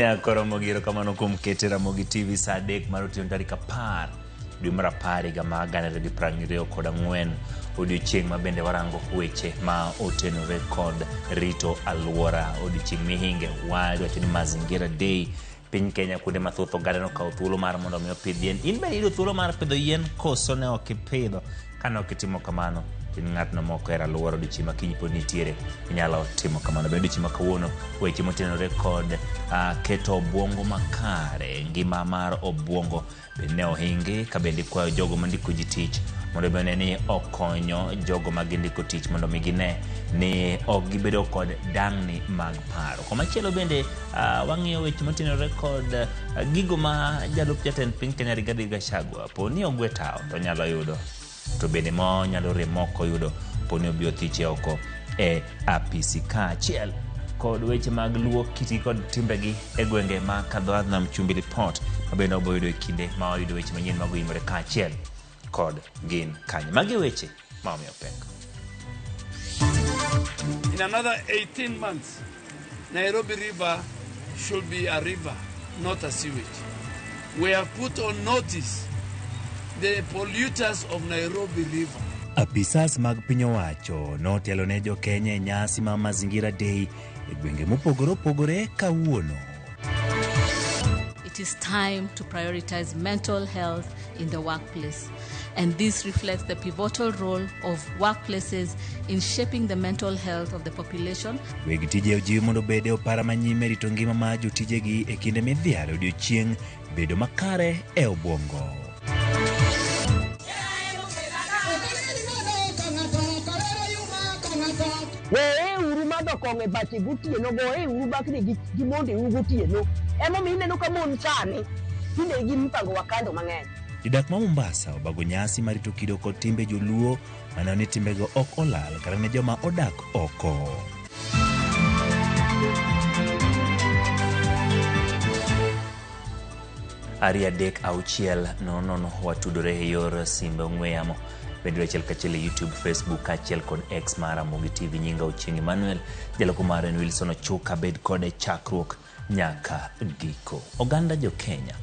Nyakoro Ramogi, erokamano kuom kete Ramogi TV saa 3 mar otieno tarik 10 dwe mar 10 higa mar 2024, odiochieng' ma bende warango weche ma otenore kod rito alwora, odiochieng' mihinge wawacho ni Mazingira Day. Piny Kenya kuonde mathoth oganda nokawo thuolo mar mondo mi opidh yien. In bende iyudo thuolo mar pidho yien koso ne ok ipidho? Kane ok itimo kamano, in ng'atno mok ohero alwora. Odiochieng' ma kiny pod nitiere, inyalo timo kamano. Bende odiochieng' ma kawuono weche motenore kod keto obuongo makare, ngima mar obuongo bende ne ohingi, ka bende ikwayo jogo mandiko ji tich mondo mi one ni okonyo jogo ma gindiko tich mondo mi gine ni ok gibedo kod dang'ni mag paro. Komachielo bende wang'iyo weche motenore kod gigo ma jalup jatend piny Kenya Rigathi Gachagua po ni ogwe tawo to onyalo yudo, to bende ma onyalo rem mok oyudo po ni obi othiche oko e apisi, kaachiel kod weche mag luo kitgi kod timbegi e gwenge ma Kadhoath Nam Chumbi Lipot ma bende wabo yudo e kinde ma wayudo weche manyien mag oyimore kaachiel kod gin kanyo. Magi weche ma omiyo pek. In another 18 months, Nairobi River should be a river, not a sewage. We have put on notice the polluters of Nairobi River. Apisas mag piny owacho notelo ne jo-Kenya e nyasi mar Mazingira Day e gwenge mopogore opogore kawuono. It is time to prioritize mental health in the workplace. And this reflects the pivotal role of workplaces in shaping the mental health of the population. Weg tije ojiw mondo obed e opara manyime rito ngima mar jotijegi e kinde midhialo odiochieng' bedo makare e obwongo. Weuru madho kong'o e bache gotieno, goyeuru bakni gi mondeu gotieno. Emomiyo ineno ka mon sani tinde gi mpango wa kando mang'eny. Jodak ma Mombasa obago nyasi mar rito kido kod timbe joluo maneno ni timbego ok olal kata ne joma odak oko. Ariyo adek auchiel nono nono watudore e yor simbe ong'we yamo bende achiel kachiel e YouTube, Facebook kaachiel kod X mar Ramogi TV. Nyinga Ochieng' Emmanuel, jaloko mare en Wilson Ochuka. Bed kode chakruok nyaka giko. Oganda jo Kenya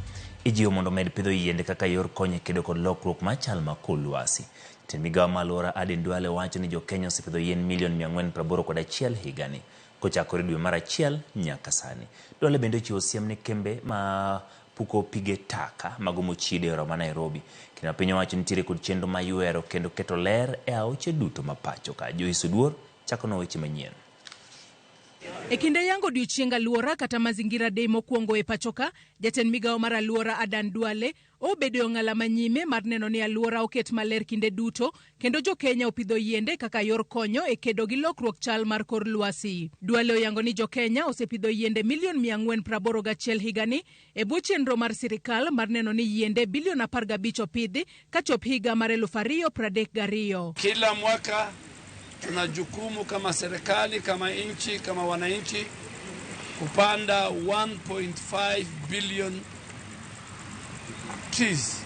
ijiwo mondo omed pidho yiende kaka yor konyo e kedo kod lokruok mar chal ma kor lwasi. Jatend migawo ma alwora Aden Duale wacho ni jo Kenya osepidho yien milion 481 higani kochakore dwe mar achiel nyaka sani. Duale bende ochiwo siem ne kembe ma puko pige taka mago mochido e aora ma Nairobi. Kendo piny owacho nitiere kod chenro mar ywero kendo keto ler e aoche duto ma pacho ka. Joyce Oduor chakonwa weche manyien. E kinde yango odiochieng aluora kata Mazingira Day mokwongo e pachoka, jatend migawo mar aluora Adan Duale obedo e ong'ala manyime mar neno ni aluora oket maler kinde duto kendo jo Kenya opidho yiende kaka yor konyo e kedo gi lokruok chal mar kor lwasi. Duale oyango ni jo Kenya osepidho yiende milion 481 higani e bwo chenro mar sirikal mar neno ni yiende bilion 15 opidhi kachop higa mar 2032. Kila mwaka tuna jukumu kama serikali, kama nchi, kama wananchi kupanda 1.5 billion trees.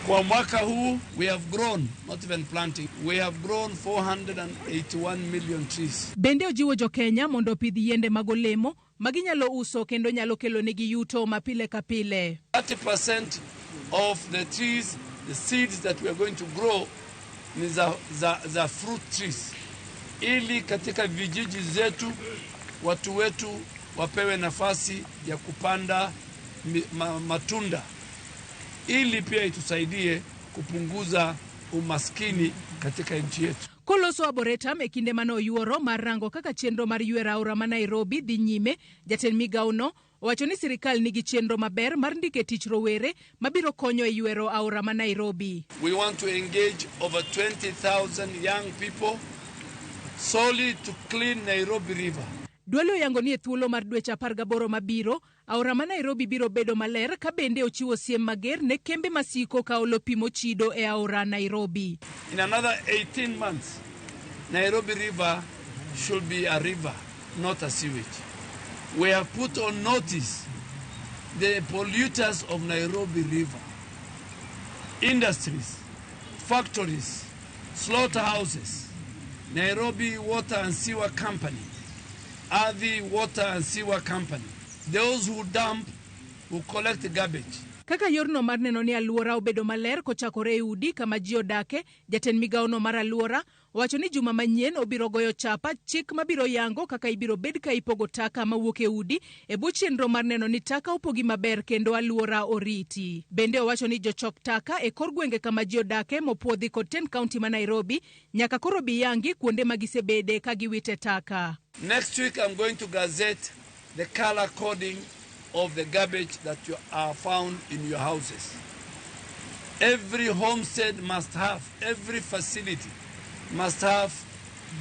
Kwa mwaka huu we have grown, not even planting, we have grown 481 million trees. Bende ojiwo jo Kenya mondo opidh yiende mag olemo ma ginyalo uso kendo nyalo kelonegi yuto ma pile ka pile. 30% of the trees, the seeds that we are going to grow ni za fruit trees, ili katika vijiji zetu watu wetu wapewe nafasi ya kupanda matunda, ili pia itusaidie kupunguza umaskini katika nchi yetu. Koloso Arboretum e kinde mane oyuoro mar rango kaka chenro mar ywero aora ma Nairobi dhi nyime, jatend migawono owacho ni sirikal nigi chenro maber mar ndiko e tich rowere mabiro konyo e ywero aora ma Nairobi. We want to engage over 20,000 young people solely to clean Nairobi River. Duale oyango ni e thuolo mar dweche 18 mabiro, aora ma Nairobi biro bedo maler, ka bende ochiwo siem mager ne kembe masiko ka olo pi mochido e aora Nairobi. In another 18 months, Nairobi River should be a river, not a sewage. We have put on notice the polluters of Nairobi River, industries, factories, slaughterhouses, Nairobi Water and Sewer Company, Ardhi Water and Sewer Company, those who dump, who collect garbage. Kaka yorno mar neno ni alwora obedo maler kochakore e udi kama ji odake, jatend migawono mar alwora owacho ni juma manyien obiro goyo chapa chik mabiro yango kaka ibiro bed ka ipogo taka mawuok e udi e bwo chenro mar neno ni taka opogi maber kendo alwora oriti. Bende owacho ni jochok taka e kor gwenge kama ji odake mopuodhi kod tend kaunti ma Nairobi nyaka koro bi yangi kuonde ma gisebede ka giwite taka. Next week I'm going to gazette the color coding of the garbage that you are found in your houses. Every homestead must have, every facility must have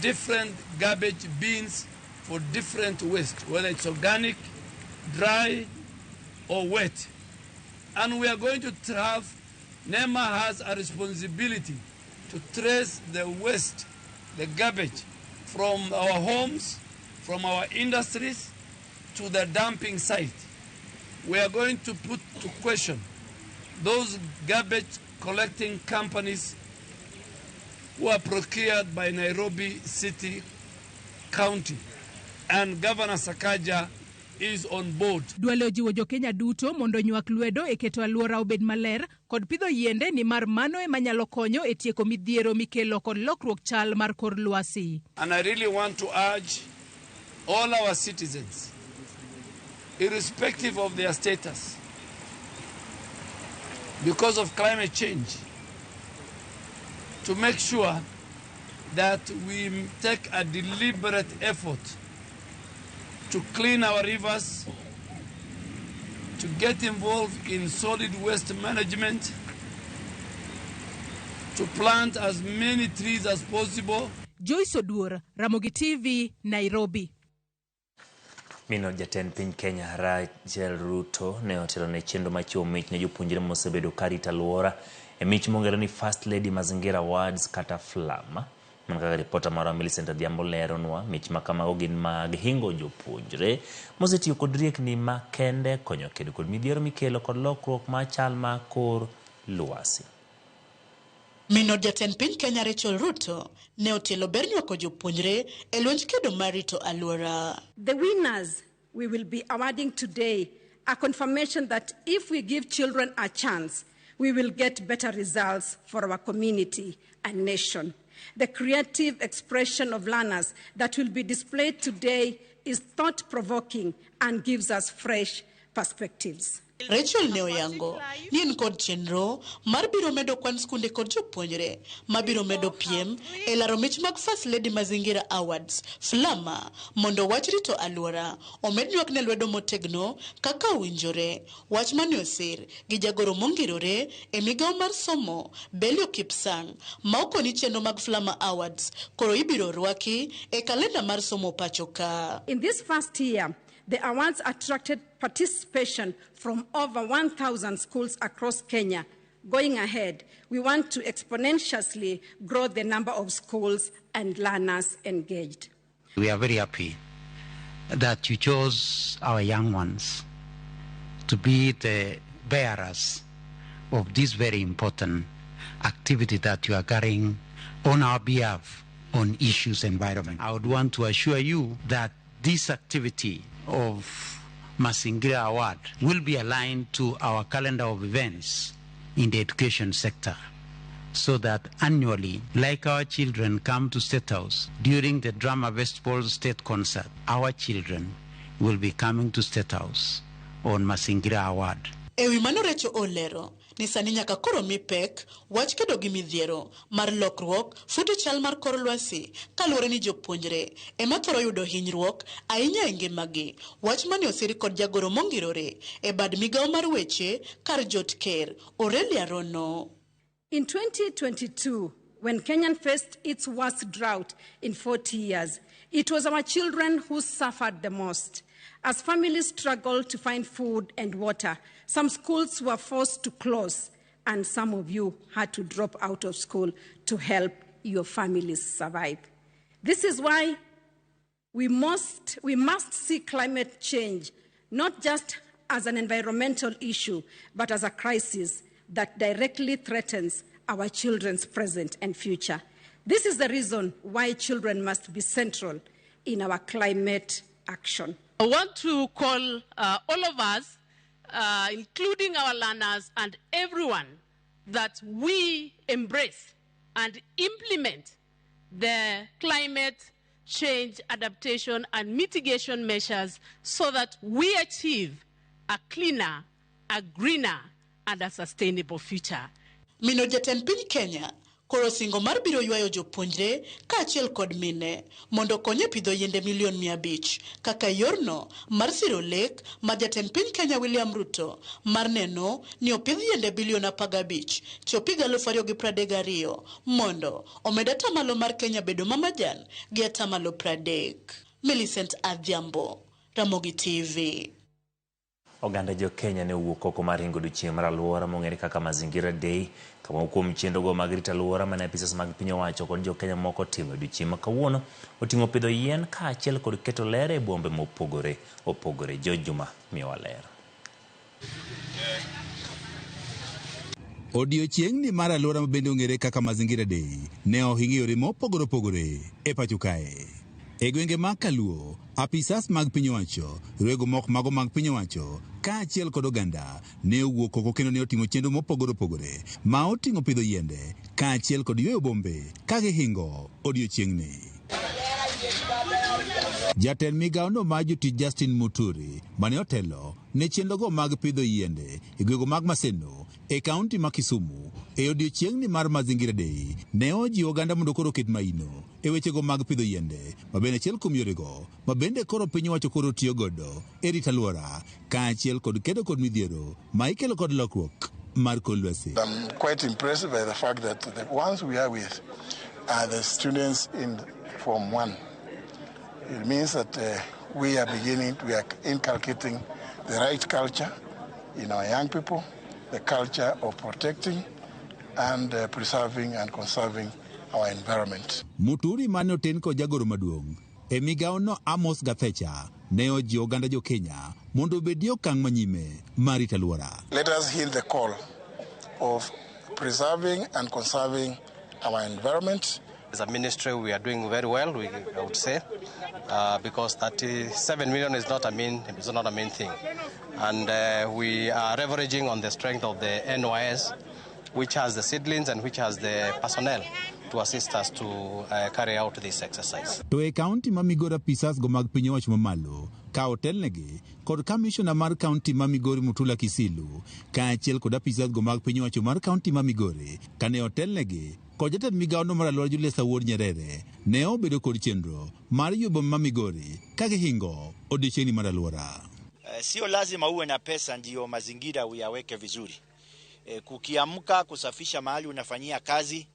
different garbage bins for different waste, whether it's organic, dry, or wet. And we are going to have, NEMA has a responsibility to trace the waste, the garbage, from our homes, from our industries, to the dumping site. We are going to put to question those garbage collecting companies who are procured by Nairobi City County, and Governor Sakaja is on board. Duale ojiwo jokenya duto mondo onywak lwedo e keto alwora obed maler kod pidho yiende nimar mano ema nyalo konyo e tieko midhiero mikelo kod lokruok chal mar kor lwasi. And I really want to urge all our citizens, irrespective of their status, because of climate change, to make sure that we take a deliberate effort to clean our rivers, to get involved in solid waste management, to plant as many trees as possible. Joyce Oduor, Ramogi TV, Nairobi. Mino jatend piny Kenya Rachel Ruto ne otelo ne chenro machiwo mich ne jopuonjre mosebedo karito alwora e mich mong'ere ni First Lady Mazingira Awards kata FLAMA. Mana kaka ripota marwa Millicent Adhiambo leronwa, mich ma kamago gin mag hingo jopuonjre mosetiyo kod riekni makende konyo kedo kod midhiero mikelo kod lokruok mar chal mar kor lwasi. Mino jatend piny Kenya Rachel Ruto ne otielo ber nywako jopuonjre e lwenj kedo mar rito alwora. The winners we will be awarding today are confirmation that if we give children a chance, we will get better results for our community and nation. The creative expression of learners that will be displayed today is thought-provoking and gives us fresh perspectives. Rachel ne oyango ni en kod chenro mar biro medo kwan skunde kod jopuonjre mabiro medo piem e laro mich mag First Lady Mazingira Awards FLAMA mondo wach rito alwora omed nywak ne lwedo motegno kaka owinjore. Wach mane osir gi jagoro mongirore e migawo mar somo Belio Kipsang ma okoni chenro mag FLAMA Awards koro ibiro rwaki e kalenda mar somo pacho ka. In this first year, the awards attracted participation from over 1,000 schools across Kenya. Going ahead, we want to exponentially grow the number of schools and learners engaged. We are very happy that you chose our young ones to be the bearers of this very important activity that you are carrying on our behalf on issues environment. I would want to assure you that this activity of Mazingira Award will be aligned to our calendar of events in the education sector, so that annually, like our children come to State House during the Drama Festival State Concert, our children will be coming to State House on Mazingira Award. E wi mano Rachel olero ni sani nyaka koro mi pek wach kedo gi midhiero mar lokruok futo chal mar kor lwasi kaluwore ni jopuonjre ema thoro yudo hinyruok ahinya e ngimagi. Wach mane osir kod jagoro mongirore e bad migawo mar weche kar jot ker Aurelia Rono. In 2022, when Kenya faced its worst drought in 40 years, it was our children who suffered the most. As families struggled to find food and water, some schools were forced to close, and some of you had to drop out of school to help your families survive. This is why we must see climate change not just as an environmental issue, but as a crisis that directly threatens our children's present and future. This is the reason why children must be central in our climate action. I want to call all of us, including our learners and everyone, that we embrace and implement the climate change adaptation and mitigation measures so that we achieve a cleaner, a greener, and a sustainable future. Mino jatend piny Kenya koro singo mar biro ywayo jopuonjre kaachiel kod mine mondo okony e pidho yiende milion 500 kaka yorno mar siro lek ma jatend piny Kenya William Ruto mar neno ni opidh yiende bilion 15 chop higa 2032 mondo omed atamalo mar Kenya bedo mamajan gi atamalo 30. Millicent Adhiambo, Ramogi TV. Oganda jo Kenya ne owuok oko mar hingo odiochieng' mar alwora mong'ere kaka Mazingira Day, kama kuom chenrogo mag rito alwora mane apisas mag piny owacho kod jo Kenya moko timo odiochieng' ma kawuono oting'o pidho yien kaachiel kod keto ler e bombe mopogore opogore. George Juma miyowa ler. Odiochieng'ni mar alwora ma bende ong'ere kaka Mazingira Day ne ohing yore mopogore opogore e pacho kae. E gwenge mag Kaluo, apisas mag piny owacho, rwego mok mago mag piny owacho, kaachiel kod oganda ne owuok oko kendo ne otimo chenro mopogore opogore ma oting'o pidho yiende kaachiel kod yweyo bombe ka gihingo odiochieng'ni. Jatend migawono mar jotich Justin Muturi mane otelo ne chenrogo mag pidho yiende e gwenge mag Maseno e kaunti ma Kisumu e odiochieng'ni mar Mazingira Day ne ojiwo oganda mondo koro oket maino e wechego mag pidho yiende ma bende achiel kuom yorego ma bende koro piny owacho koro tiyo godo e rito alwora kaachiel kod kedo kod midhiero ma ikelo kod lokruok mar kor lwasi. I'm quite impressed by the fact that the ones we are with are the students in Form 1. It means that we are inculcating the right culture in our young people, the culture of protecting and preserving and conserving our environment. Muturi mane oten kod jagoro maduong' e migawono Amos Gathecha ne ojiwo oganda jo Kenya mondo obed e okang' manyime mar rito alwora. Let us heed the call of preserving and conserving our environment. As a ministry, we are doing very well, I would say, because 37 million is not a mean thing. And we are leveraging on the strength of the NYS, which has the seedlings and which has the personnel to assist us to carry out this exercise. To e kaunti ma Migori apisas go mag piny owacho mamalo ka otelnegi kod kamishona mar kaunti ma Migori Mutula Kisilu kaachiel kod apisas go mag piny owacho mar kaunti ma Migori kane otelnegi kod jatend migawono mar alwora Julius Awuor Nyerere ne obedo kod chenro mar yubo ma Migori ka gihingo odiochieng'ni mar alwora. Sio lazima uwe na pesa ndiyo mazingira uyaweke vizuri. Kukiamka kusafisha mahali unafanyia kazi,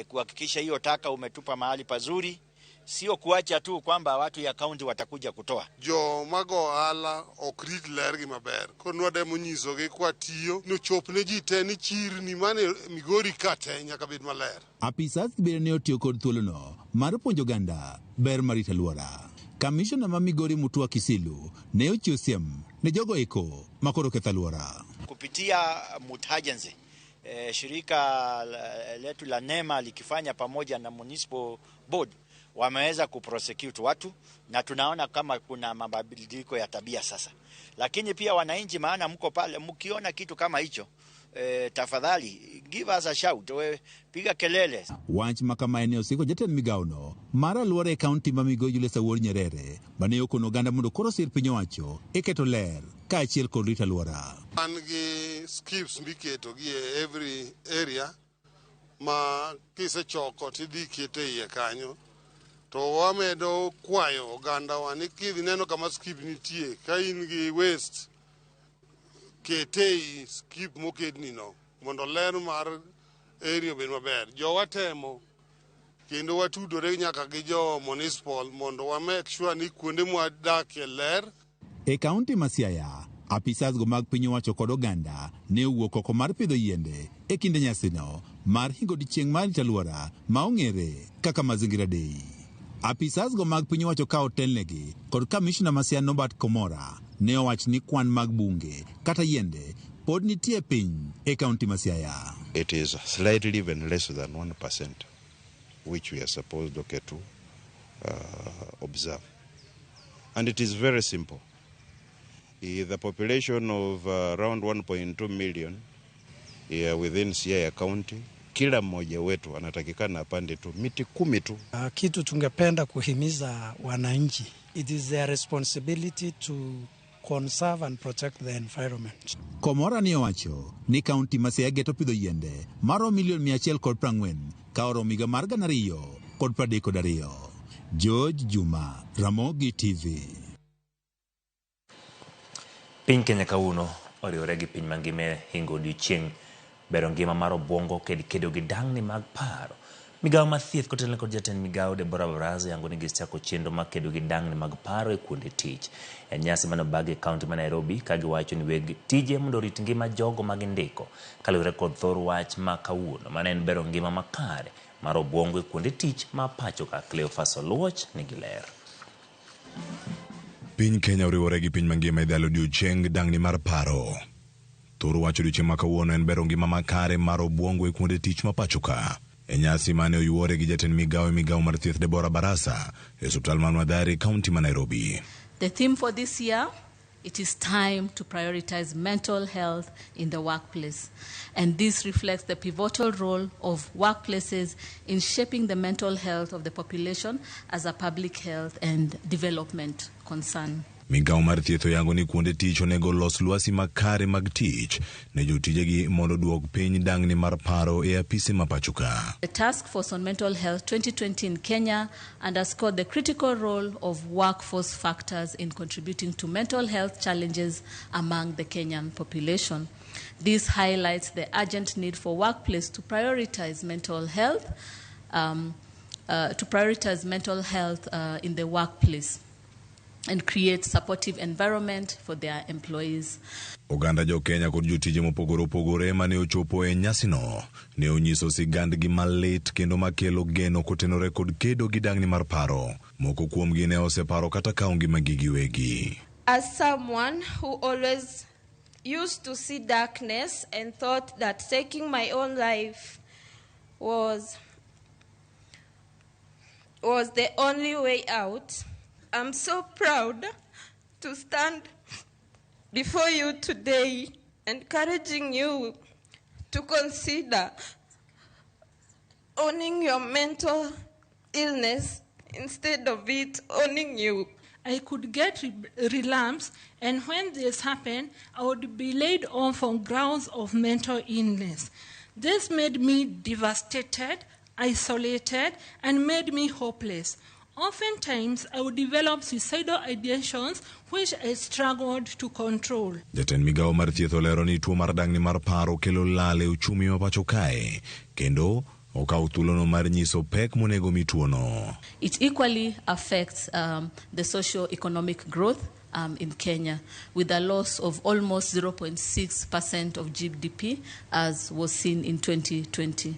kuhakikisha hiyo taka umetupa mahali pazuri, sio kuacha tu kwamba watu ya kaunti watakuja kutoa. Jo mago ohala ok rit ler gi maber. Koro nwademo nyisogi kwa tiyo nochop ne ji te ni chirni mane Migori ka te nyaka bed maler. Apisas bende ne otiyo kod thuolono mar puonjo oganda ber mar rito alwora. Kamishona ma Migori Mutua Kisilu ne ochiwo siem ne jogo eko makoro ketho alwora. Kupitia Mutagenzi, shirika letu la NEMA likifanya pamoja na Municipal Board wameweza kuprosecute watu na tunaona kama kuna mabadiliko ya tabia sasa. Lakini pia wananchi, maana mko pale, mkiona kitu kama hicho, tafadhali give us a shout, piga kelele. Wach makama ne osiko jatend migawono mar alwora e kaunti ma Migori Julius Awuor Nyerere mane okono oganda mondo koro sir piny owacho e keto ler kaachiel kod rito alwora. An gi skips miketo gi e every area ma kisechoko tidhi kete iye kanyo. To wamedo kwayo ogandawa ni kidhi neno kama skip nitie, ka in gi waste, kete ei skip moketni no mondo ler mar area obed maber. Jowa temo kendo watudore nyaka gi jo municipal mondo wa make sure ni kuonde mwadakie ler. E kaunti ma Siaya, apisas go mag piny owacho kod oganda ne owuok oko mar pidho yiende e kinde nyasino mar hingo odiochieng' mar rito alwora ma ong'ere kaka Mazingira Day. Apisas go mag piny owacho ka otelnegi kod kamishna ma Siaya Norbert Komora ne owach ni kwan mag bunge kata yiende pod nitie piny e kaunti ma Siaya. It is slightly even less than 1%, which we are supposed to observe. And it is very simple. The population of around 1.2 million within Siaya County, kila mmoja wetu anatakikana apande tu miti 10 tu. Kitu tungependa kuhimiza wananchi, it is their responsibility to conserve and protect the environment. Komora ni owacho ni kaunti ma Siaya geto pidho yiende maro milion 140 ka oromo higa mar 2032. George Juma, Ramogi TV. Piny Kenya kawuono oriwore gi piny mangima e hingo odiochieng' bero ngima mar obwongo kod kedo gi dang'ni mag paro. Migawo mar thieth kotelne kod jatend migawo Deborah Baraza yango ni gisechako chenro mar kedo gi dang'ni mag paro e kuonde tich. E nyasi mane obagi e kaunti ma Nairobi ka giwacho ni weg tije mondo orit ngima jogo ma gindiko kaluwore kod thor wach ma kawuono mane en bero ngima makare mar obwongo e kuonde tich ma pacho ka. Cleophas Oluoch nigi ler. Piny Kenya oriwore gi piny mangima e dhalo odiochieng' dang'ni mar paro. Thor wach odiochieng' ma kawuono en bero ngima makare mar obwongo e kuonde tich ma pacho ka. E nyasi mane oyuore gi jatend migawo e migawo mar thieth Deborah Barasa e osiptal mar Mathare, kaunti ma Nairobi. The theme for this year, it is time to prioritize mental health in the workplace. And this reflects the pivotal role of workplaces in shaping the mental health of the population as a public health and development concern. Migawo mar thieth oyango ni kuonde tich onego los lwasi makare mag tich ne jotijegi mondo duok piny dang'ni mar paro e apise ma pacho ka. The Task Force on Mental Health 2020 in Kenya underscored the critical role of workforce factors in contributing to mental health challenges among the Kenyan population. This highlights the urgent need for workplace to prioritize mental health, in the workplace and create supportive environment for their employees. Oganda jo Kenya kod jotije mopogore opogore mane ochopo e nyasino ne onyiso sigandgi malit kendo makelo geno kotenore kod kedo gi dang'ni mar paro. Moko kuomgi ne oseparo kata kawo ngimagi giwegi. As someone who always used to see darkness and thought that taking my own life was the only way out, I'm so proud to stand before you today, encouraging you to consider owning your mental illness instead of it owning you. I could get relapse, and when this happened, I would be laid off on grounds of mental illness. This made me devastated, isolated, and made me hopeless. Oftentimes, I would develop suicidal ideations which I struggled to control. Jatend migawo mar thieth olero ni tuo mar dang'ni mar paro kelo lal e uchumi ma pacho kae, kendo okawo thuolono mar nyiso pek monego mi tuono. It equally affects the socio-economic growth in Kenya, with a loss of almost 0.6% of GDP as was seen in 2020.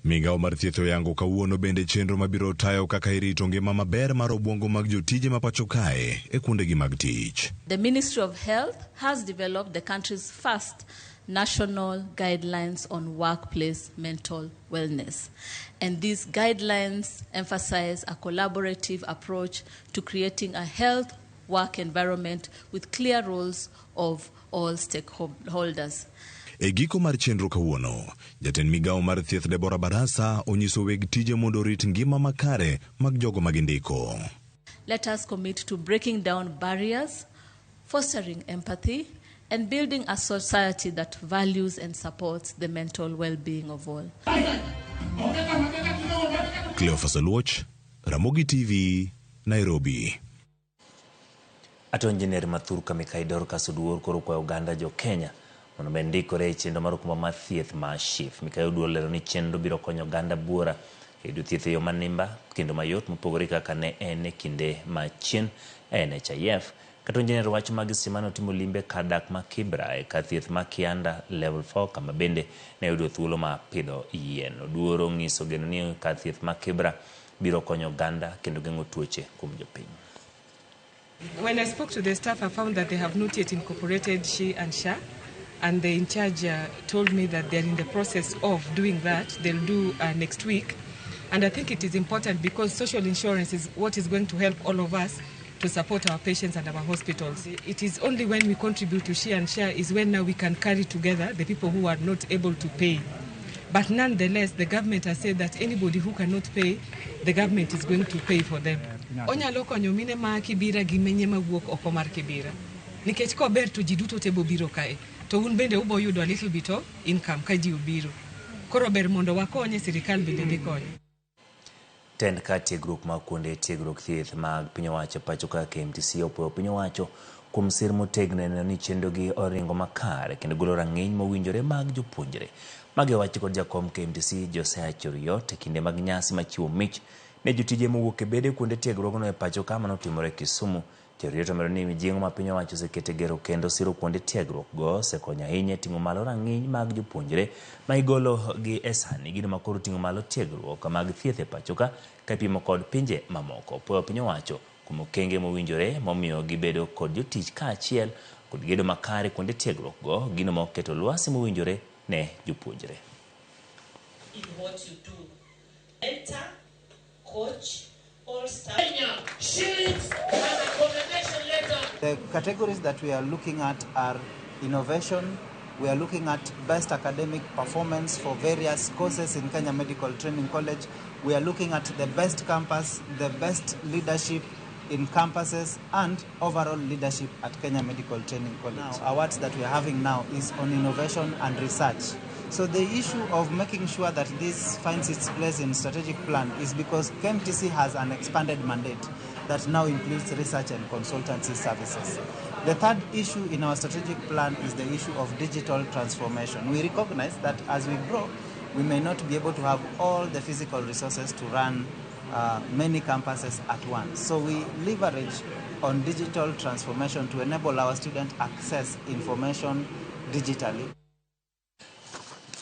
Migawo mar thieth oyango kawuono bende chenro mabiro tayo kaka irito ngima maber mar obwongo mag jotije ma pacho kae e kuondegi mag tich. The Ministry of Health has developed the country's first national guidelines on workplace mental wellness. And these guidelines emphasize a collaborative approach to creating a health work environment with clear roles of all stakeholders. E giko mar chenro kawuono, jatend migawo mar thieth Deborah Barasa onyiso weg tije mondo orit ngima makare mag jogo ma gindiko. Let us commit to breaking down barriers, fostering empathy, and building a society that values and supports the mental well-being of all. Cleophas Oluoch, Ramogi TV, Nairobi. Ato engineer Mathur Mikai Dorcas Oduor koro kwayo oganda jo Kenya mondo bed ndikore e chenro mar okumba mar thieth mar SHIF. Mikai Oduor lero ni chenro biro konyo oganda buora e yudo thieth e yo manimba kendo mayot mopogore kaka ne en e kinde machien e NHIF. Kata engineer wacho magi seche mane otimo limbe kar dak ma Kibra e kar thieth ma Kianda Level 4 kama bende ne oyudo thuolo mar pidho yien. Oduor onyiso geno ni kar thieth ma Kibra biro konyo oganda kendo geng'o tuoche kuom jopiny. When I spoke to the staff, I found that they have not yet incorporated SHI and SHA, and the in charge told me that they're in the process of doing that. They'll do next week. And I think it is important because social insurance is what is going to help all of us to support our patients and our hospitals. It is only when we contribute to SHI and SHA is when now we can carry together the people who are not able to pay. But nonetheless, the government has said that anybody who cannot pay, the government is going to pay for them. Onyalo konyo mine ma Kibira gi menye mawuok oko mar Kibira. Nikech kober to ji duto te bobiro kae. To un bende ubo yudo a little bit of income ka ji obiro. Koro ber mondo wakonye, sirikal bende dhi konyo. Tend kar tiegruok mag kuonde tiegruok thieth mag piny owacho pacho ka KMTC opuoyo piny owacho kuom sir motegno e neno ni chenrogi oringo makare kendo golo rang'iny mowinjore mag jopuonjre. Magi owachi kod jakom KMTC Josiah Cheruiyot e kinde mag nyasi machiwo mich ne jotije mowuok e bede kuonde tiegruogno e pacho ka manotimore Kisumu. Cheruiyot omedo ni mijing'o ma piny owacho oseketo e gero kendo siro kuonde tiegruok go osekonyo ahinya e ting'o malo rang'iny mag jopuonjre ma igolo gi e sani, gino ma koro ting'o malo tiegruok mag thieth e pacho ka ka ipimo kod pinje mamoko. Puoyo piny owacho kuom okenge mowinjore momiyo gibedo kod jotich kaachiel kod gedo makare kuonde tiegruok go, gino ma oketo lwasi mowinjore ne jopuonjre. In what you do. Mentor, coach, all staff. Kenya, shillings and a commendation letter. The categories that we are looking at are innovation, we are looking at best academic performance for various courses in Kenya Medical Training College, we are looking at the best campus, the best leadership in campuses, and overall leadership at Kenya Medical Training College. Now, awards that we are having now is on innovation and research. So the issue of making sure that this finds its place in strategic plan is because KMTC has an expanded mandate that now includes research and consultancy services. The third issue in our strategic plan is the issue of digital transformation. We recognize that as we grow, we may not be able to have all the physical resources to run many campuses at once. So we leverage on digital transformation to enable our students access information digitally.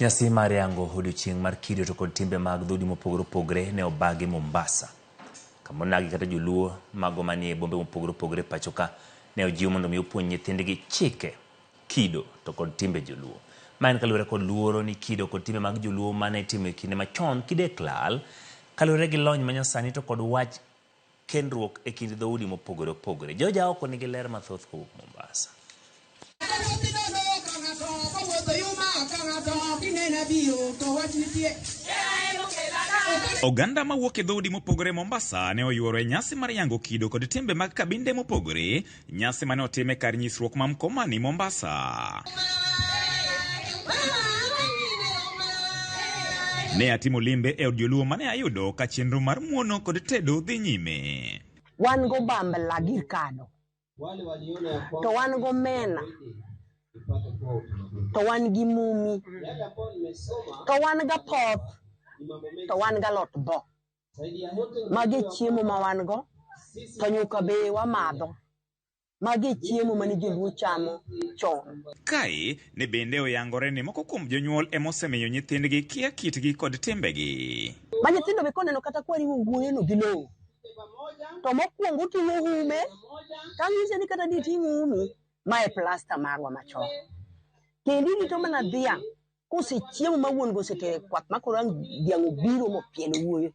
Nyasi mar yango odiochieng' mar kido to kod timbe mag dhoudi mopogore opogore ne obagi Mombasa. Kama onagi kata joluo mago manie bombe mopogore opogore pacho ka ne ojiw mondo mi opuonj nyithindgi chike, kido to kod timbe joluo. Ma en kaluwore kod luoro ni kido kod timbe mag joluo mane itimo e kinde machon kidek lal kaluwore gi lony manyasani to kod wach kendruok e kind dhoudi mopogore opogore. Joja oko nigi ler mathoth kowuok Mombasa. Oganda mawuok e dhoudi mopogore Mombasa ne oyuoro e nyasi mar yango kido kod timbe mag kabinde mopogore, nyasi mane otim e kar nyisruok ma Mkomani, Mombasa. Ne atimo limbe e od joluo mane ayudo ka chenro mar muono kod tedo dhi nyime. Wan go bambla gir kado, to wan go mena, to wan gi mumi, to wan ga poth, to wan ga lot bo. Magi chiemo ma wan go, to nyuka be wamadho. Magi chiemo mane joluo chamo chon. Kae ne bende oyangore ni moko kuom jonyuol emosemiyo nyithindgi kia kitgi kod timbegi. Ma nyithindo be koneno kata kwariwo wuoyono gi lowo, to mokwongo oting'o hume, tang'ise ni kata diting' umi, mae plasta marwa machon. Kendo irito mana dhiang' kosechiemo ma wuon go osetere kwath ma koro ang' dhiang' obiro mopielo owuoyo.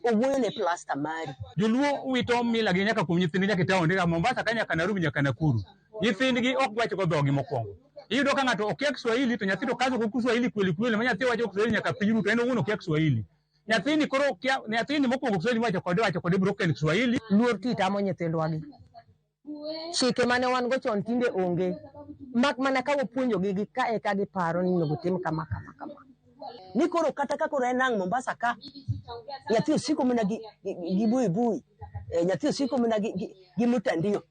Owuoyo ne plasta mari. Joluo wito mila gi nyaka kuom nyithindgi nyaka e taonde ka Mombasa ka nyaka Nairobi nyaka Nakuru. Nyithindgi ok wach go dhogi mokwongo. Iyudo ka ng'ato okia Kiswahili to nyathi to kazo go Kiswahili kweli kweli ma nyathi wacho Kiswahili nyaka piny ruto en owuon okia Kiswahili. Nyathini koro kia nyathini mokwongo Kiswahili wacho kode broken Kiswahili. Luor ti tamo nyithindwa gi. Chike mane wan go chon tinde onge. Mak mana ka wapuonjogi gi ka eka giparo ni onego tim kama kama kama. Ni koro kata ka koro en ang' Mombasa ka, nyathi osiko mana gi buibui, nyathi osiko mana gi mtandio.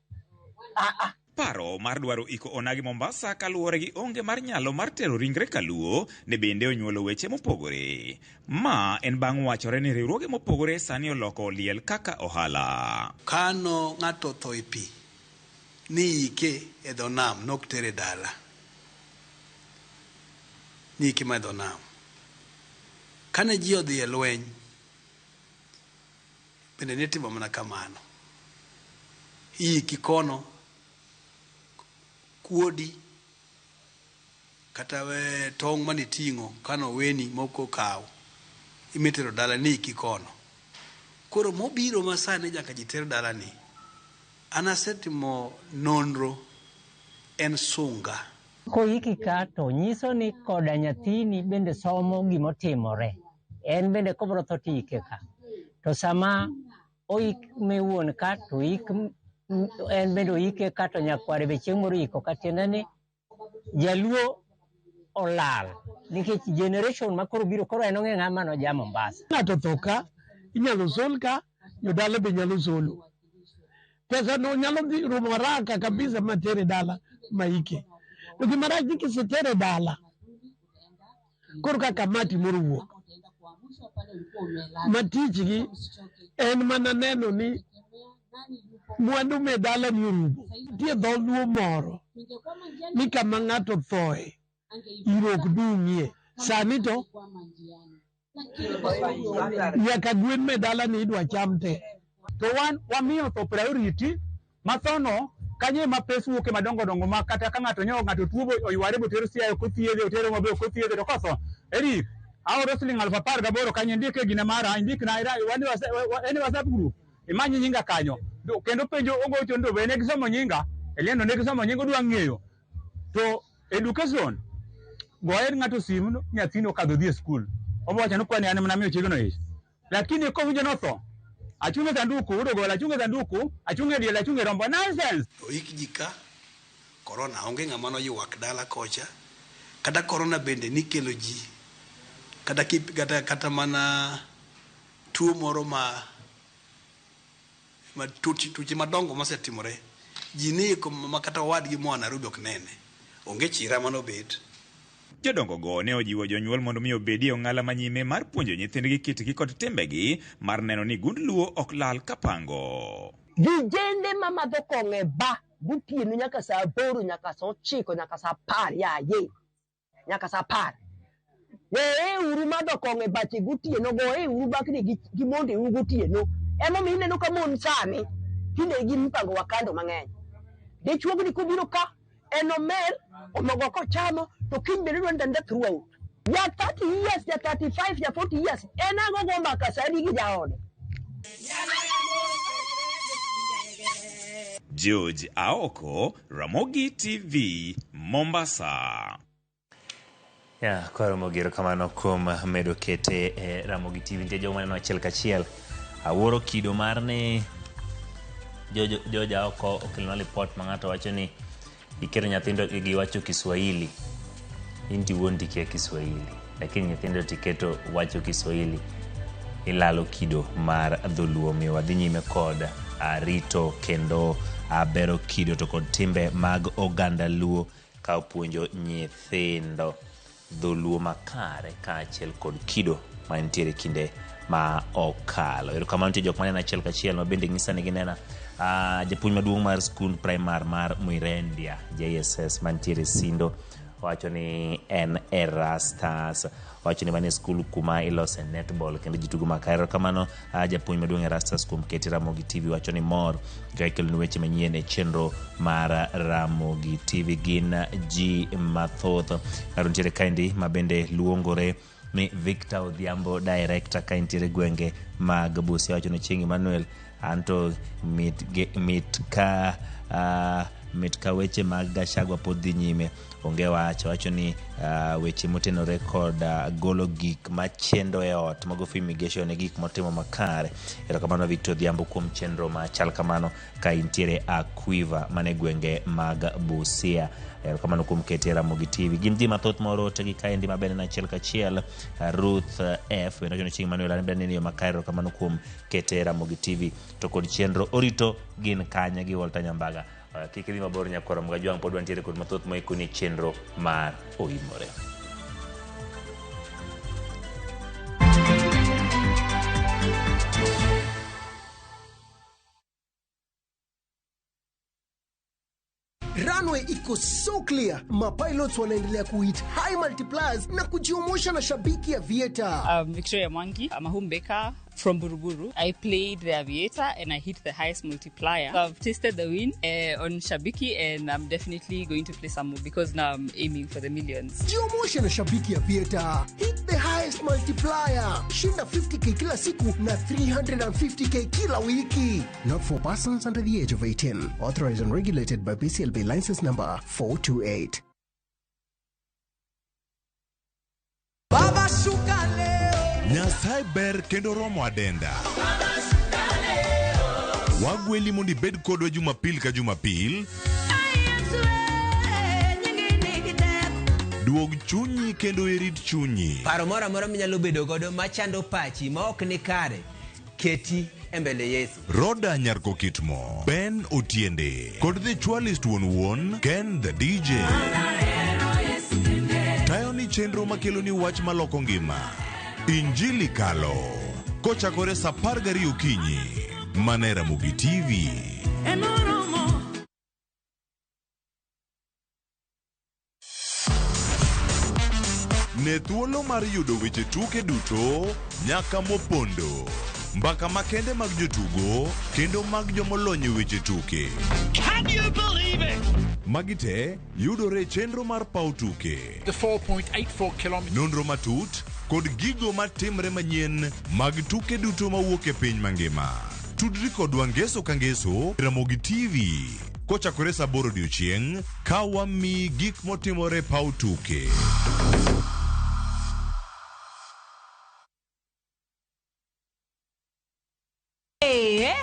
Paro mar dwaro iko onagi Mombasa kaluwore gi onge mar nyalo mar tero ringre kaluo ne bende onyuolo weche mopogore. Ma en bang' wachore ni riwruoge mopogore sani oloko liel kaka ohala. Kano ng'ato otho e pi, ni ike e dho nam, nok tere dala. Ni ike ma e dho nam. Kane ji odhi e lweny, bende nitimo mana kamano. Iiki kono, kuodi, kata tong' maniting'o kano weni moko kaw, imitero dala ni iki kono. Koro mobiro masani nyaka ji ter dala ni, An asetimo nonro en sunga. Koiki ka to nyiso ni koda nyathini bende somo gimotimore. En bende kobro tho to iike ka. To sama oik me wuon ka to ik en bende oike ka to nyakware be chieng' moro iko ka tiende ni jaluo olal nikech generation ma koro biro koro en ong'e ng'ama noja Mombasa. Ng'ato otho ka, inyalo sol ka, jodala be nyalo solo. Pesa no nyalo dhi rumo haraka kabisa ma tere dala ma ike. To gima rach ni kisetere dala, koro ka kamati moro wuok, ma tichgi en mana neno ni mwandu me dala ni orumo. Nitie dholuo moro ni kama ng'ato othoe, iro ok dung'ie. Sani to nyaka gwen me dala ni idwa cham te. To wan wamiyo tho priority ma thono kanyo ema pes wuoke madongo dongo ma kata ka ng'ato nyo ng'ato tuo bo oyware boter Siaya ok othiedhe otere Homa Bay ok othiedhe to kotho Eric aoro siling 18,000 kanyo indike gina mara indikna wan e WhatsApp group imany nyinga kanyo kendo penjo ogocho ni to be ne gisomo nyinga Eliendo ne gisomo nyinga odwa ng'eyo to education goye ng'ato simu nyathini okadho dhi e skul obo wacho ni kwani an ema namiyo chiegno ich lakini kowinjo notho achung' e sanduku udo gol achung' e sanduku achung' e diel achung' e rombo nonsense. Oik ji ka, korona onge ng'ama noywak dala kocha, kata korona bende nikelo ji kata, kata, kata mana tuo moro ma, ma tuoche madongo mosetimore ji ni ma kata owadgi moa Nairobi ok nene, onge chira manobet. Jodongogo ne ojiwo jonyuol mondo mi obedi e ong'ala manyime mar puonjo nyithindgi kitgi kod timbegi mar neno ni gund Luo ok lal kapango. Vijende mamadho kong'o e ba gotieno nyaka saa 8 nyaka saa 9 nyaka saa 10 yaye nyaka saa 10. Weye uru madho kong'o e bache gotieno, goye uru bakni gi mondeu gotieno. Emomiyo ineno ka mon sani tinde gi mpango wa kando mang'eny. Dichuogni kobiro ka en omer omogo kochamo to kiny bende dwa ndanda throughout. Ja 30 years, ja 35, ja 40 years en ang'o go mbaka sani gi jaode. George Aoko, Ramogi TV, Mombasa. Ya, kwa Ramogi erokamano kuom medo kete e Ramogi TV. Nitie jogo maneno achiel kachiel. Awuoro kido mar ni George Aoko okelonwa lipot ma ng'ato wacho ni iketo nyithindo giwacho Kiswahili. In to iwuon tikia Kiswahili, lakini nyithindo tiketo wacho Kiswahili ilalo kido mar dholuo. Omiyo wadhi nyime kod rito kendo bero kido to kod timbe mag oganda Luo ka puonjo nyithindo dholuo makare kaachiel kod kido mantiere kinde ma okalo. Erokamano nitie jok maneno achiel kachiel ma bende nyisa ni ginena. Japuonj maduong' mar skund primar mar Muirendia JSS mantiere Sindo wacho ni en Erastus, wacho ni mano e skul kuma ilose netball kendo ji tugo makare. Erokamano japuonj maduong' Erastus kuom keti Ramogi TV, wacho ni mor ka ikeloni weche manyien e chenro mar Ramogi TV. Gin ji mathoth. Ng'ato nitiere kaendi ma bende luongore ni Victor Odhiambo director ka entiere gwenge mag Busia, wacho ni Chieng' Emmanuel anto mit ka weche mag Gachagua pod dhi nyime onge wach. Wacho ni weche motenore kod golo gik machendo e ot mago fumigation e gik motimo makare. Erokamano Victor Odhiambo kuom chenro machal kamano ka intiere Aquiver mane gwenge mag Busia. Erokamano kuom kete Ramogi TV. Gin ji mathoth moro otegi kaendi mabende na achiel kachiel. Ruth F bende wacho ni Chieng' Emmanuel an bende aneno yo makare. Erokamano kuom kete Ramogi TV to kod chenro orito gin kanye gi Walter Nyambaga. Kik idhi mabor nyakwara Mgajwang', pod wantiere kod mathoth moikoni chenro mar Oimore. Runway iko so clear. Mapilots wanaendelea kuhit high multipliers na kujiumusha na shabiki ya Aviator. Victoria Mwangi, I'm a home baker from Buruburu. I played the Aviator and I hit the highest multiplier. So I've tasted the win on Shabiki and I'm definitely going to play some more because now I'm aiming for the millions. Jiumushe na Shabiki Aviator. Hit the highest multiplier. Shinda 50K kila siku na 350K kila wiki. Not for persons under the age of 18. Authorized and regulated by BCLB license number 428. Baba shuka leo. Nyasaye ber kendo romo adenda. Wagweli mondo ibed kodwa Jumapil ka Jumapil. Duog chunyi kendo irit chunyi. Paro moro amora minyalo bedo godo machando pachi ma ok ni kare, keti e mbele Yesu. Roda Nyarko Kitmo, Ben Otiende, kod The Chwalist wuon wuon, Ken the DJ. Tayo ni chenro makelo ni wach maloko ngima. Injili Kalo. Kochakore saa 12 okinyi. Mana e Ramogi TV. Ne thuolo mar yudo weche tuke duto nyaka mopondo. Mbaka makende mag jotugo kendo mag jomolony e weche tuke. Can you believe it? Magi te yudore e chenro mar paw tuke. The 4.84 kilometers. Nonro matut kod gigo matimre manyien mag tuke duto mawuok e piny mangima. Tudri kodwa ngeso ka ngeso e Ramogi TV kochakore saa 8 odiochieng' ka wamiyi gik motimore e paw tuke. Hey,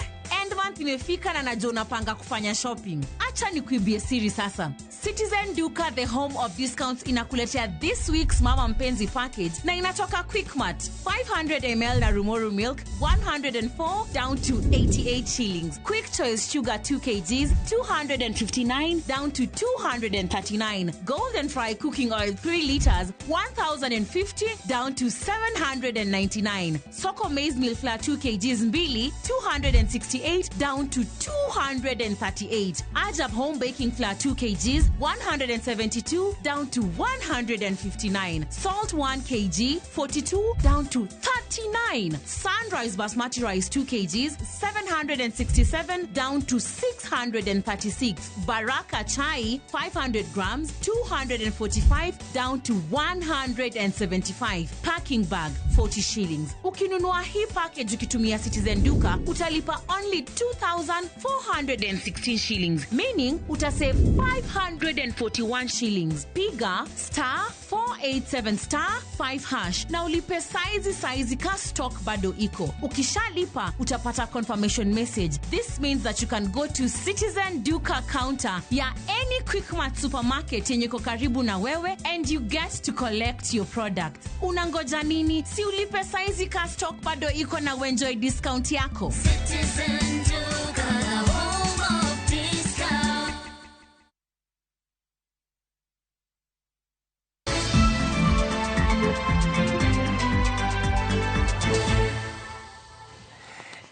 end month imefika na najua unapanga kufanya shopping. Acha nikuibie siri sasa. Citizen Duka, the home of discounts, inakuletea this week's Mama Mpenzi package na inatoka Quickmart. 500 ml na Rumoru milk, 104 down to 88 shillings. Quick Choice sugar 2 kgs, 259 down to 239. Golden Fry cooking oil 3 liters, 1050 down to 799. Soko maize meal flour 2 kgs mbili, 268 down to 238. Ajab home baking flour 2 kgs, 172 down to 159. Salt 1 kg, 42 down to 39. Sunrise basmati rice 2 kgs, 767 down to 636. Baraka chai 500 grams, 245 down to 175. Packing bag 40 shillings. Ukinunua hii package ukitumia Citizen Duka utalipa only 2,416 shillings, meaning utasave 541 shillings. Piga star 487 star 5 hash na ulipe saizi ka stock bado iko. Ukishalipa utapata confirmation message. This means that you can go to Citizen Duka counter ya any Quickmart supermarket yenye iko karibu na wewe and you get to collect your product. Unangoja nini? Si ulipe saizi ka stock bado iko na uenjoy discount yako. Citizen Duka, the home of discount.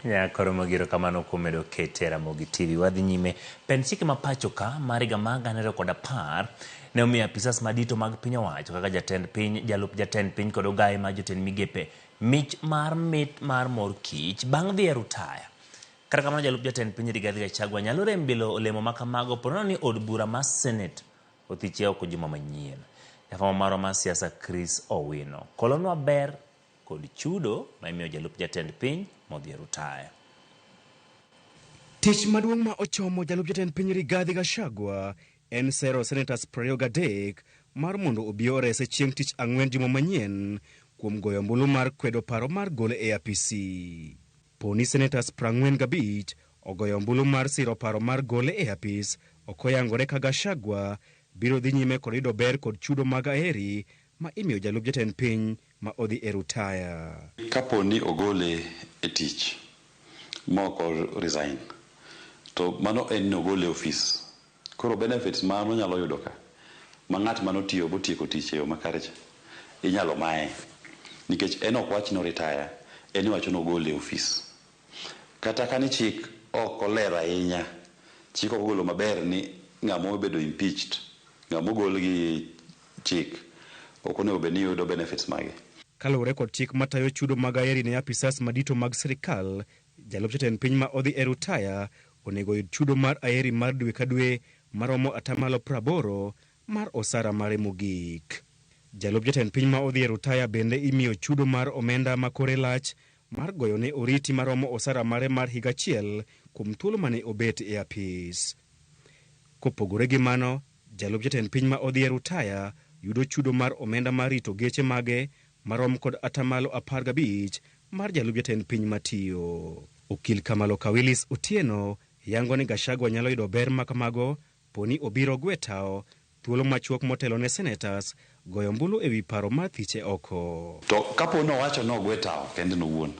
Nyakoro mogiro kamano kuom medo kete Ramogi TV. Wadhi nyime. Pend chike ma pacho ka mar higa mar 2010 ne omiyo apisas madito mag piny owacho kaka jatend piny, jalup jatend piny kod ogaye mar jotend migepe mich mar mit mar mor kich bang' dhi e rutaya. Kata kamano jalup jatend piny Rigathi Gachagua nyalo rem bilo olemo ma kamago ponono ni od bura mar Senate othiche oko juma manyien. Jafwambo marwa mar siasa Chris Owino kolonwa ber kod chudo ma imiyo jalup jatend piny modhi e rutaya. Tich maduong' ma ochomo jalup jatend piny Rigathi Gachagua en sero senators 23 mar mondo obi orese chieng' tich ang'wen juma manyien kuom goyo ombulu mar kwedo paro mar gole e apisi. Poni senators 45 ogoyo ombulu mar siro paro mar gole e apis, ok oyangore ka Gachagua biro dhi nyime kod yudo ber kod chudo mag aheri ma imiyo jalup jatend piny ma odhi e rutaya. Kapo ni ogole e tich ma ok o resign, to mano en ni ogole e ofis. Koro benefits ma onyalo yudo ka, ma ng'at manotiyo botieko tich e yo makare cha, inyalo maye. Nikech en ok wach ni o retire, en iwacho ni ogole e ofis. Kata ka ni chik ok oler ahinya, chik ok ogolo maber ni ng'ama obedo impeached, ng'ama ogol gi chik, ok onego bed ni yudo benefits mage. Kaluwore kod chik matayo chudo mag ayeri ne apisas madito mag sirikal, jalup jatend piny ma odhi e rutaya onego oyud chudo mar ayeri mar dwe ka dwe maromo atamalo 80 mar osara mare mogik. Jalup jatend piny ma odhi e rutaya bende imiyo chudo mar omenda ma kore lach mar goyo ne oriti maromo osara mare mar higa achiel kuom thuolo mane obet e apis. Kopogore gi mano, jalup jatend piny ma odhi e rutaya yudo chudo mar omenda mar rito geche mage marom kod atamalo 15 mar jalup jatend piny matiyo. Okil Kamalo Kawilis Otieno yango ni Gachagua nyalo yudo ber makamago poni obiro gwe tao thuolo machuok motelo ne senators goyo ombulu ewi paro mar thiche oko. To kapo ni owacho ni ogwe tawo kende owuon,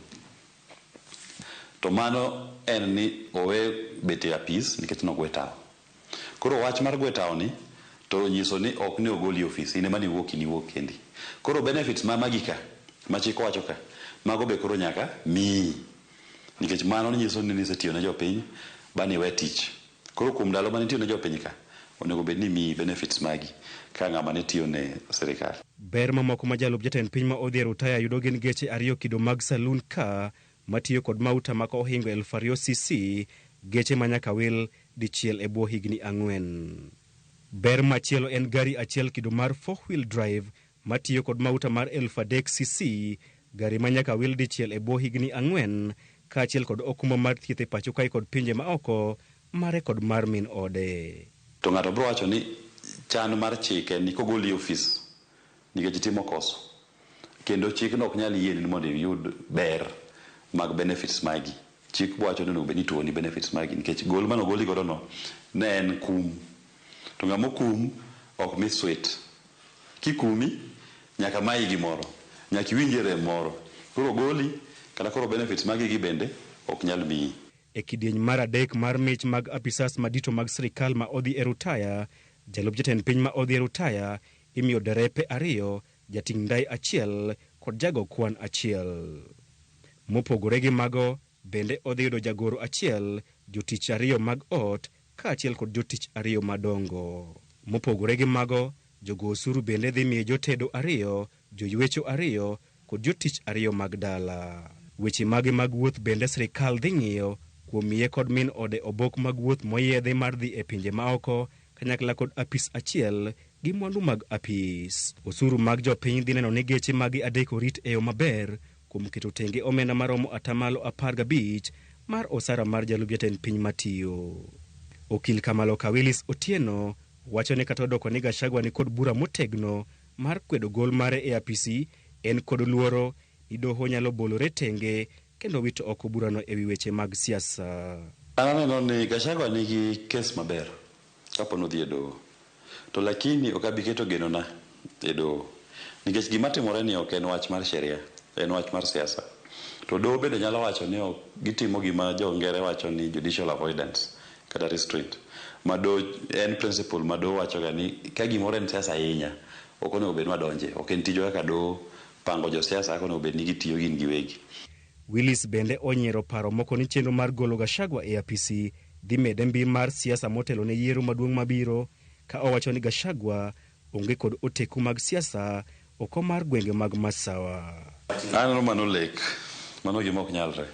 to mano en ni owe bet e apis nikech nogwe tawo. Koro wach mar gwe tawo ni to nyiso ni ok ne ogoli e ofis, in ema niwuok iniwuok kendi. Koro benefits ma magi ka, ma chik owacho ka, mago be koro nyaka miyi. Nikech mano nyiso ni nisetiyo ne jopiny ba niwe tich. Koro kuom ndalo mane itiyo ne jopiny ka, onego bed ni imiyi benefits magi ka ng'ama ne tiyo ne sirikal. Ber mamoko ma jalup jatend piny ma odhi e rutaya yudo gin geche 2 kido mag saloon car matiyo kod mauta maka ohingo 2000 cc, geche ma nyaka wil dichiel e bwo higni 4. Ber machielo en gari achiel kido mar 4-wheel drive matiyo kod mauta mar 3000 cc, gari ma nyaka wil dichiel e bwo higni 4, kaachiel kod okumba mar thieth e pacho kae kod pinje maoko mare kod mar min ode. To ng'ato biro wacho ni chan mar chike ni kogoli e ofis nikech itimo koso, kendo chikno ok nyal yieni mondo iyud ber mag benefits magi. Chik bo wacho ni onego bed ni ituoni benefits magi nikech gol mane ogoli godo no ne en kum. To ng'ama okum ok mi sweet. Kikumi nyaka mayi gimoro, nyaka iwinjie rem moro. Koro goli kata koro benefits magi gi bende ok nyal miyi. E kidieny mar 3 mar mich mag apisas madito mag sirikal ma odhi e rutaya, jalup jatend piny ma odhi e rutaya imiyo derepe 2, jating' ndai 1 kod jago kwan 1. Mopogore gi mago, bende odhi yudo jagoro 1, jotich 2 mag ot kaachiel kod jotich 2 madongo. Mopogore gi mago, jogo osuru bende dhi miye jotedo 2, joywecho 2 kod jotich 2 mag dala. Weche mage mag wuoth bende sirikal dhi ng'iyo kuom miye kod min ode obok mag wuoth moyiedhi mar dhi e pinje maoko kanyakla kod apis 1 gi mwandu mag apis. Osuru mag jopiny dhi neno ni geche magi 3 orit e yo maber kuom keto tenge omenda maromo atamalo 15 mar osara mar jalup jatend piny matiyo. Okil Kamalo Kawilis Otieno wacho ni kata odoko ni Gachagua ni kod bura motegno mar kwedo gol mare e apisi, en kod luoro ni doho nyalo bolore tenge kendo wito oko burano ewi weche mag siasa. An aneno ni Gachagua nigi kes maber kapo ni odhi e doho, to lakini ok abi keto genona e doho nikech gima timore ni ok en wach mar sheria, en wach mar siasa. To doho bende nyalo wacho ni ok gitimo gima jo ngere wacho ni judicial avoidance kata restraint, ma doho en principle ma doho wachoga ni ka gimoro en siasa ahinya ok onego bed ni wadonje, ok en tijwa kaka doho pango josiasa kaka onego bed ni gitiyo gin giwegi. Willis bende onyiero paro moko ni chenro mar golo Gachagua e apisi dhi mede mbi mar siasa motelo ne yiero maduong' mabiro, ka owacho ni Gachagua onge kod oteku mag siasa oko mar gwenge mag Masawa. Aneno mano lek, mano gima ok nyalre.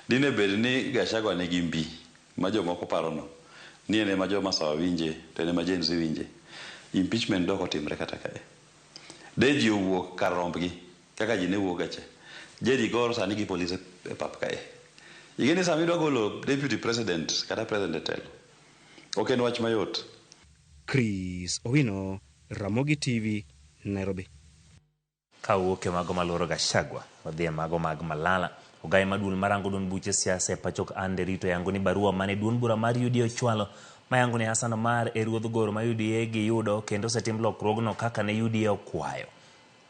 Dine bed ni Gachagua nigi mbi ma jomoko parono ni en ema jo Masawa winje to en ema Gen Z winje, impeachment dok otimre kata kae. De ji owuok kar rombgi kaka ji ne wuok gacha. Jerry Gor sani gi polise e pap kae. Ing'e ni sama idwa golo deputy president kata president e telo, ok en wach mayot. Chris Owino, Ramogi TV, Nairobi. Kawuok e mago maluoro Gachagua, wadhi e mago mag Malala. Ogai maduol marango duond buche siasa e pacho ka Anne Rito yango ni barua mane duond bura mar UDA ochwalo mayango ni Hassan Omar e ruodh goro ma UDA giyudo kendo osetim lokruogno kaka ne UDA okwayo.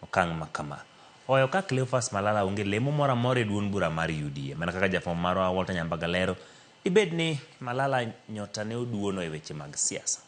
Okang' ma kama oyo ka Cleophas Malala onge lemo moro amora e duond bura mar UDA. Mana kaka jafwambo marwa Walter Nyambaga lero, dibed ni Malala nyota ne oduono e weche mag siasa.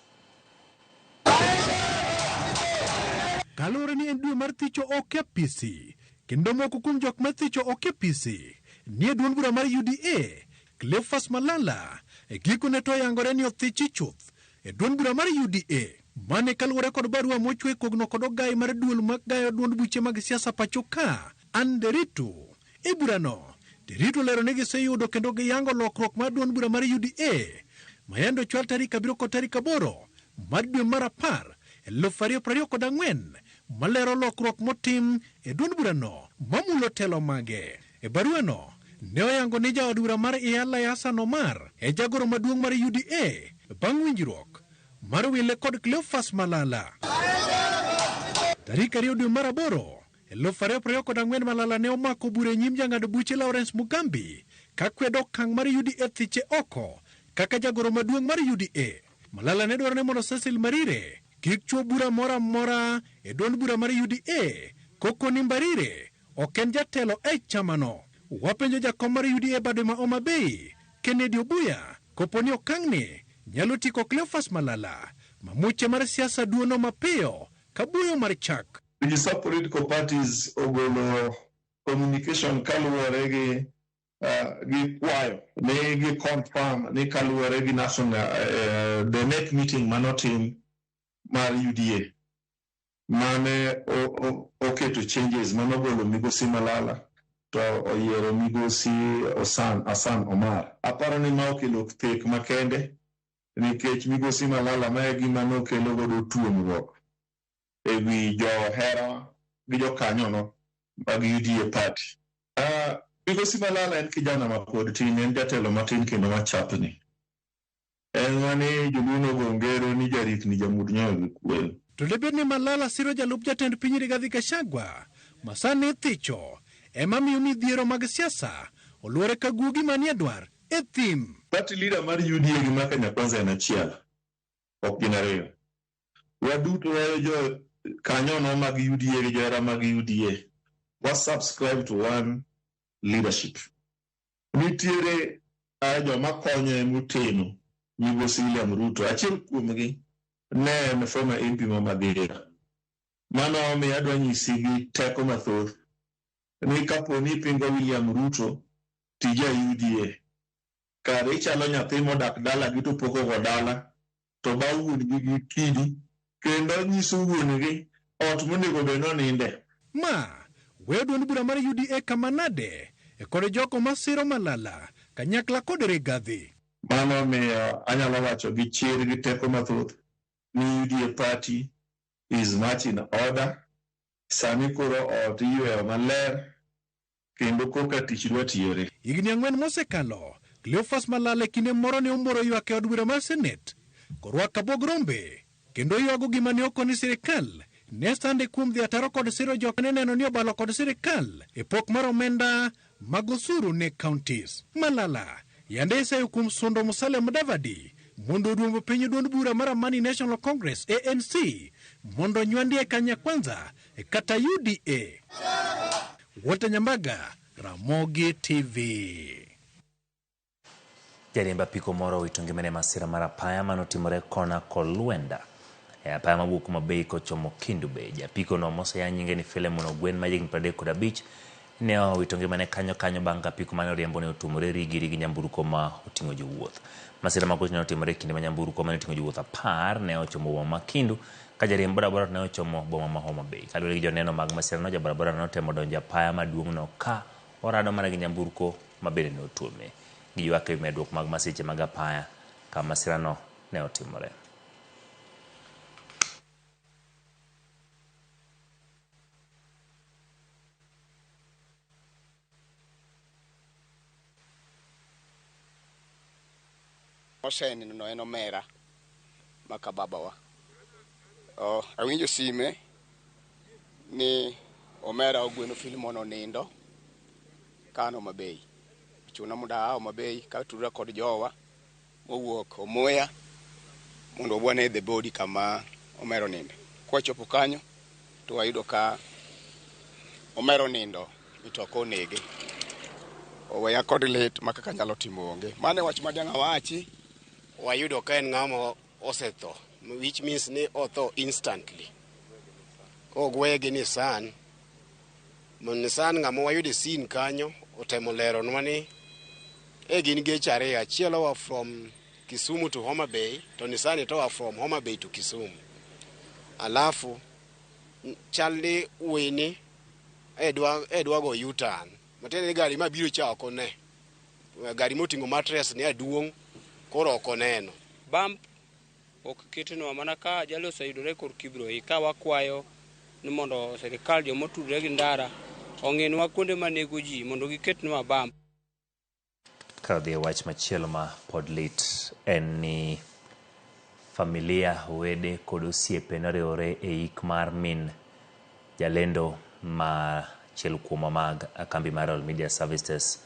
Kaluwore ni en dwe mar thicho ok e apisi, kendo moko kuom jok ma thicho ok e apisi ni e duond bura mar UDA, Cleophas Malala e gikone to oyangore ni othichi chuth e duond bura mar UDA. Mane kaluwore kod barua mochwe kogno kod ogai mar duol magayo duond buche mag siasa pacho ka, Anne Nderitu. E burano, Nderitu olero ni giseyudo kendo giyango lokruok mar duond bura mar UDA ma yande ochwal tarik 7 kod tarik 8 mar dwe mar 10 2024 malero lokruok motim e duond burano mamulo telo mage. E baruano, ne oyango ni jaod bura mar Iala Hassan Omar e jagoro maduong' mar UDA bang' winjruok mar wile kod Cleophas Malala. Tarik 2 dwe mar 8 2024 Malala ne omako bura e nyim jang'ad buche Lawrence Mugambi ka kwedo okang' mar UDA thiche oko kaka jagoro maduong' mar UDA. Malala ne dwaro ni mondo Cecil Marire kik chwo bura moro amora e duond bura mar UDA koko ni Mbarire ok en jatelo e chamano. Wapenjo jakom mar UDA bade ma Homa Bay, Kennedy Obuya, kopo ni okang'ni nyalo tiko Cleophas Malala mamuche mar siasa duono mapiyo ka buyo mar chak. Register political parties ogolo communication kaluwore gi kwayo ne gi confirm ni kaluwore gi national the next meeting manotim mar UDA mane oketo changes manogolo migosi Malala to oyiero migosi Hassan Omar. Aparo ni ma okelo thek makende nikech migosi Malala ma e gima nokelo godo tuomruok e wi johera gi jokanyono mag UDA party. Migosi Malala en kijana mapod tin, en jatelo matin kendo machapni. En mane joluo nogo ngero ni jarikni jamud nyoyo gi kwen. To debed ni Malala siro jalup jatend piny Rigathi Gachagua ma sani ithicho ema miyo midhiero mag siasa oluore ka guogi manie dwar e thim. Party leader mar UDA gi mar Kenya Kwanza en achiel, ok gin ariyo. Waduto wayo jo kanyono mag UDA gi johera mag UDA. Wa subscribe to one leadership. Nitiere joma konyo moteno migosi William Ruto. Achiel kuomgi ne en former MP ma Mathira. Mano omiyo adwa nyisi gi teko mathoth ni kapo ni ipingo William Ruto tija UDA, kare ichalo nyathi modak dala gi to pok ogo dala to ba wuon-gi gi kidi kendo nyiso wuon-gi ot monego bed noninde. Ma weyo duond bura mar UDA kama nade e kod jogo masiro Malala kanyakla kod Rigathi. Mano omiyo anyalo wacho gi chir gi teko mathoth ni UDA party is much in order. Sani koro ot iyweyo maler kendo koka tich dwa tiyore. Higni 4 mosekalo, Cleophas Malala e kinde moro ne omoro ywak e od bura mar Senate korwako abwog rombe kendo ywago gima ne okoni sirikal ne sande kuom dhi ataro kod siro jok ne neno ni obalo kod sirikal e pok mar omenda mag osuru ne counties. Malala yande iseyo kuom sundo Musalia Mudavadi mondo oduomb piny duond bura mar Amani National Congress ANC mondo nywandie Kenya Kwanza kata UDA. Walter Nyambaga, Ramogi TV. Jariemb apiko moro owito ngimane e masira mar apaya manotimore kona Kolwenda e apaya mawuok Homa Bay kochomo Kendu Bay. Japiko no moseya nyinge ni Philemon Ogwen ma jahigni 35 ne owito ngimane kanyo kanyo bang' ka apiko mane oriembo ne otuomore rigiri gi nyamburko ma oting'o jowuoth. Masira magoch ne otimore e kinde ma nyamburko mane oting'o jowuoth 10 ne ochomo boma ma Kendu ka jariemb bodaboda ne ochomo boma ma Homa Bay. Kaluwore gi joneno mag masirano, jabodaboda ne otemo donjo e apaya maduong'no ka orado mana gi nyamburko ma bende ne otuome. Giywak ewi medruok mag masiche mag apaya ka masirano ne otimore. Oseneno en omera maka babawa. Awinjo sime ni omera Ogweno Philemon onindo kan Homa Bay. Chuna mondo aa Homa Bay katudra kod jowa mowuok Omuya mondo wabwane the body kama omera oninde. Kwachopo kanyo to wayudo ka omera onindo mitoka onege. Oweya kod lit ma kaka nyalo timo onge. Mano e wach ma dang' awachi. Wayudo ka en ng'ama osetho, which means ni otho instantly. Kogweye gi Nissan, Nissan ng'ama wayudo e scene kanyo otemo leronwa ni e gin geche ariyo, achiel oa from Kisumu to Homa Bay to Nissan to oa from Homa Bay to Kisumu. Alafu chal ni wini e dwa go U-turn. Matiende ni gari mabiro cha ok one. Gari moting'o mattress ni aduong' koro ok oneno. Bump ok ketnwa mana ka ajali oseyudore kor kibiro i ka wakwayo ni mondo sirikal joma otudore gi ndara ong'inwa kuonde manego ji mondo giketnwa bam. Ka odhi e wach machielo ma pod lit en ni familia, wede kod osiepe noriwore e ik mar min jalendo ma achiel kuom mag kambi mar Royal Media Services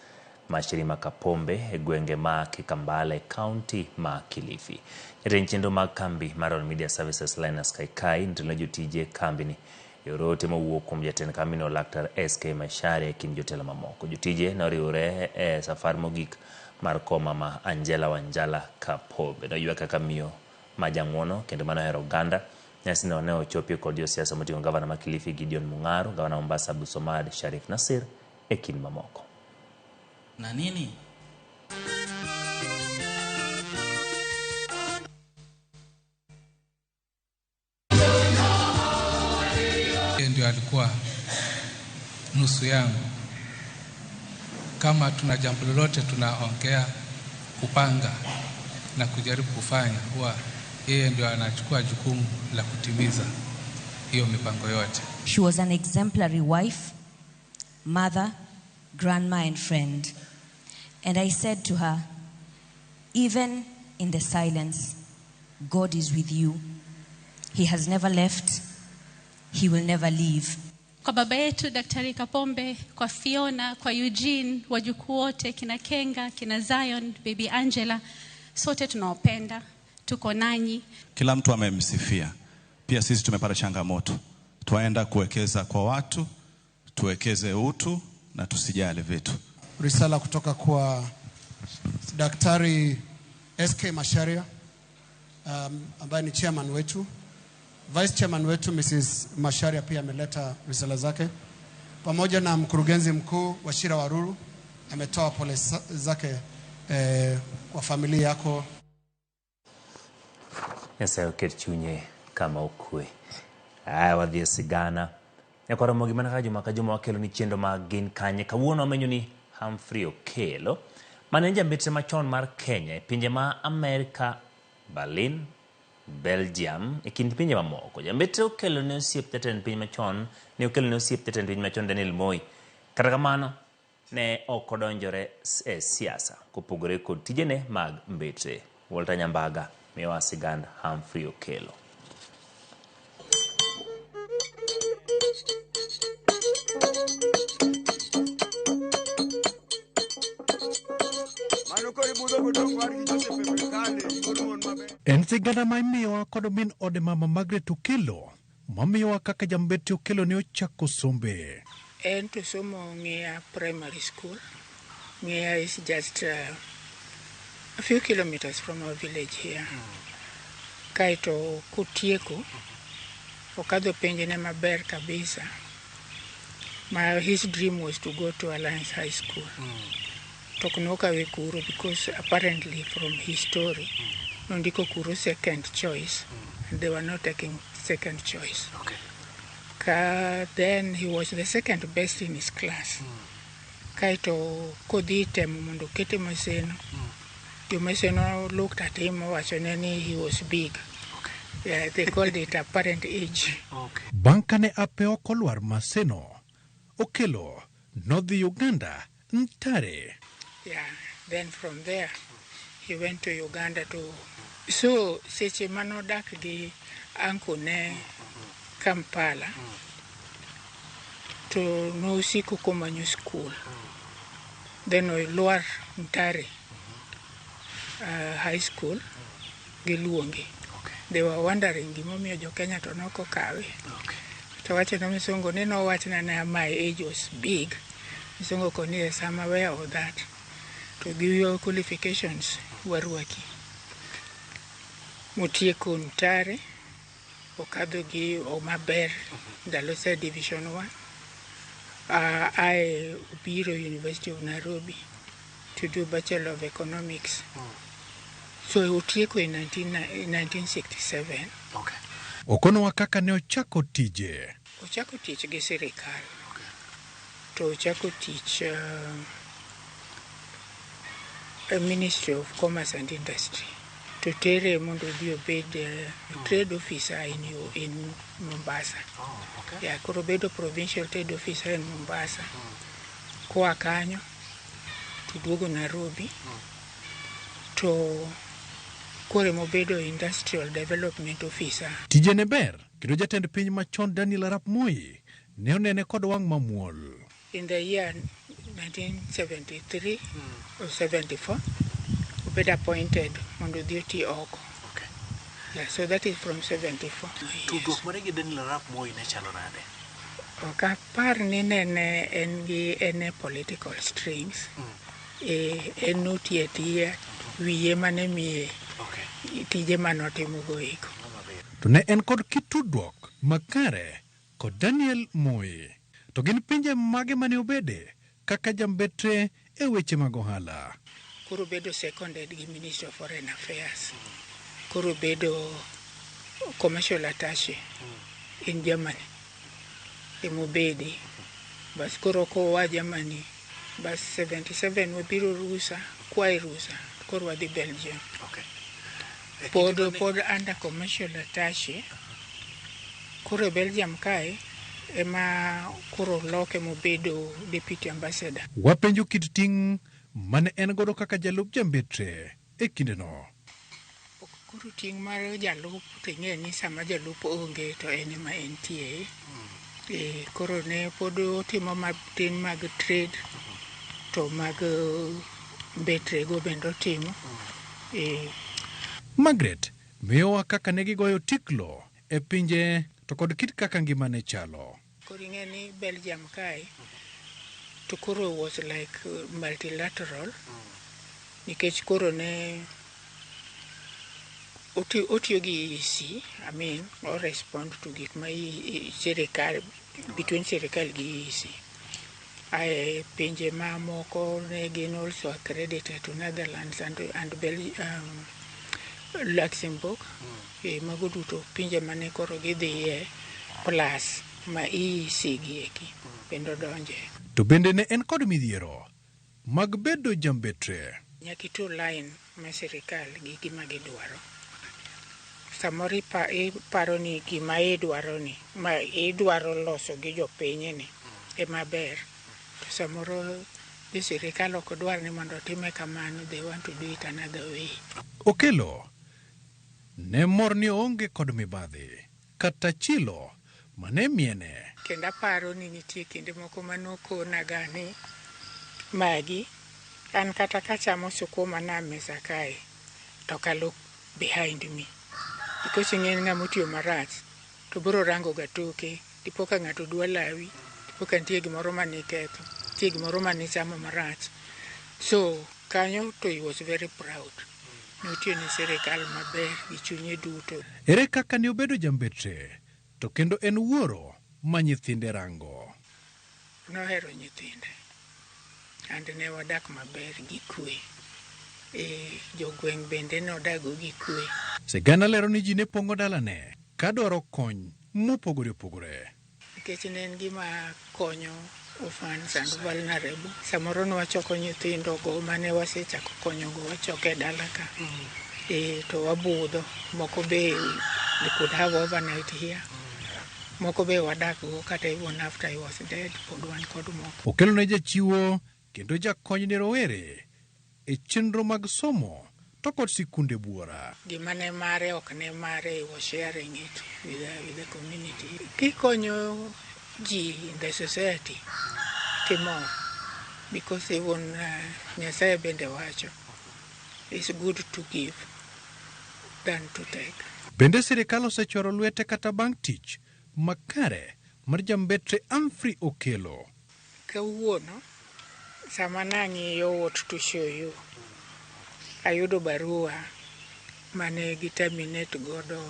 Mashirima Kapombe e gwenge ma Kikambala e kaunti ma Kilifi. Jatend chenro mag kambi mar Royal Media Services Linus Kaikai notelo ne jotije kambini e oro ote mowuok kuom jatend kambino Laktar SK Macharia e kind jotelo mamoko. Jotije noriwore e safar mogik mar kowo mama Angela Wanjala Kapombe. Noywak kaka miyo ma jang'uono kendo manohero oganda. Nyasino ne ochopie kod josiasa moting'o gavana ma Kilifi Gideon Mung'aro, gavana Mombasa Abdulswamad Sharif Nasir e kind mamoko. Na nini? Ndio alikuwa nusu yangu. Kama tuna jambo lolote tunaongea, kupanga na kujaribu kufanya, huwa yeye ndio anachukua jukumu la kutimiza hiyo mipango yote. She was an exemplary wife, mother, grandma and friend. And I said to her, even in the silence, God is with you. He has never left. He will never leave. Kwa baba yetu Daktari Kapombe, kwa Fiona, kwa Eugene, wajukuu wote, kina Kenga, kina Zion, baby Angela, sote tunawapenda, tuko nanyi. Kila mtu amemsifia. Pia sisi tumepata changamoto. Twaenda kuwekeza kwa watu, tuwekeze utu na tusijali vitu. Risala kutoka kwa Daktari SK Macharia, ambaye ni chairman wetu. Vice chairman wetu Mrs. Macharia pia ameleta risala zake, pamoja na mkurugenzi mkuu wa Shira Waruru ametoa pole zake kwa familia yako. Nyasaye oket chunye kama okwe. Aya, wadhi e sigana. Nyakwar Ramogi, mana kaka juma ka juma wakelo ni chenro mag Gin Kanye. Kawuono wamenyo ni Humphrey Okello, mane en jambetre machon mar Kenya e pinje ma Amerka, Berlin, Belgium e kind pinje mamoko. Jambetre Okello ne osiep jatend piny machon, ne okelo ne osiep jatend piny machon Daniel Moi. Kata kamano, ne ok odonjore e siasa kopogore kod tijene mag mbetre. Walter Nyambaga miyowa sigand Humphrey Okello. En sigana ma imiyowa kod min ode mama Margaret Okello, mamiyowa kaka jambete Okello ne ochako sombe. En to somo Ng'ea Primary School. Ng'ea is just a few kilometers from our village here. Kaeto kotieko, okadho penjne maber kabisa. His dream was to go to Alliance High School. To ok nokawe kuro because apparently from his story, nondiko kuro second choice, and they were not taking second choice. Ka then he was the second best in his class. Kaeto kodhi temo mondo okete Maseno. Jo Maseno looked at him mowachone ni he was big. Yeah, they called it apparent age. Bang' kane ape ok olwar Maseno, Okello nodhi Uganda, Ntare. Yeah, then from there he went to Uganda to. So seche manodak gi uncle ne Kampala, to nosiko komanyo school. Then olwar Ntare High School giluonge. They were wondering gimomiyo jo Kenya to nok okawe. To wacho ne Misungu ni nowachna ne my age was big. Misungu koni yes, I'm aware of that. To give your qualifications warwaki. Motieko Ntare, okadho gi maber ndalo se Division 1. I obiro University of Nairobi to do Bachelor of Economics. So otieko in 1967. Okonowa kaka ne ochako tije. Ochako tich gi sirikal. To ochako tich Ministry of Commerce and Industry. To tere mondo odhi obed trade officer in Mombasa. Yeah, koro obedo provincial trade officer in Mombasa. Koa kanyo to duogo Nairobi. To koro emobedo industrial development officer. Tije ne ber kendo jatend piny machon Daniel Arap Moi ne onene kod wang' mamuol. In the year 1973 or 74, obed appointed mondo odhi oti oko. Yeah, so that is from 74. Tudruok mare gi Daniel Arap Moi ne chalo nade? Ok apar ni nene en gi any political strings. En notiyo atiya wiye mane miye tije manotimo go eko. To ne en kod kit tudruok makare kod Daniel Moi. To gin pinje mage mane obede kaka jambetre e weche mag ohala? Koro bedo seconded gi Ministry of Foreign Affairs. Koro bedo commercial attaché in Germany. Emobede. Bas koro koa Germany, bas 77 wabiro rusa, kwa e rusa, koro wadhi Belgium. Pod under commercial attaché. Koro e Belgium kae ema koro loke mobedo deputy ambassador. Wapenjo kit ting' mane en godo kaka jalup jambetre e kindeno. Koro ting' mar jalup to ing'e ni sama jalup onge to en ema entie. Koro ne pod otimo matin mag trade to mag mbetre go bende otimo. Margaret miyowa kaka ne gigoyo tiklo e pinje to kod kit kaka ngima ne chalo. Koro ing'e ni Belgium kae to koro was like multilateral nikech koro ne otiyo gi EEC, I mean, o respond to gik ma sirikal between sirikal gi EEC. Ae pinje mamoko ne gin also accredited to Netherlands and Luxembourg. Mago duto pinje mane koro gidhiye plus ma EEC gi eki bende odonje. To bende ne en kod midhiero mag bedo jambetre. Nyaka itu line ma sirikal gi gima gidwaro. Samoro iparo ni gima idwaro ni ma idwaro loso gi jopiny ni ema ber. To samoro jo sirikal ok dwar ni mondo otime kamano, they want to do it another way. Okello ne mor ni oonge kod mibadhi kata chilo mane miene. Kendo aparo ni nitie kinde moko manokonaga ni magi an kata kachamo sukuma na mesa kae to ok look behind me. Because ing'e ni ng'ama otiyo marach to biro rango ga toke, dipo ka ng'ato dwa lawi, dipo ka nitie gimoro mane iketho, nitie gimoro mane ichamo marach. So kanyo to he was very proud. Notiyo ne sirikal maber gi chunye duto. Ere kaka ne obedo jambetre to kendo en wuoro ma nyithinde rango. Nohero nyithinde. And ne wadak maber gi kwe. Jogweng' bende nodago gi kwe. Sigana lero ni ji ne pong'o dalane ka dwaro kony mopogore opogore. Nikech ne en gima konyo orphans and vulnerable. Samoro ne wachoko nyithindo go mane wasechako konyogo wachoko e dala ka. To wabudho. Moko be they could have overnight here. Moko be wadak go kata even after he was dead pod wan kod moko. Okello ne jachiwo kendo jakony ne rowere e chenro mag somo to kod sikunde buora. Gima ne mare ok ne mare, he was sharing it with the community. Kikonyo ji in the society timor because even Nyasaye bende wacho it's good to give than to take. Bende sirikal osechwaro lwete kata bang' tich makare mar jambetre Humphrey Okello. Kawuono sama nang'iyo what to show you, ayudo barua mane gi terminate godo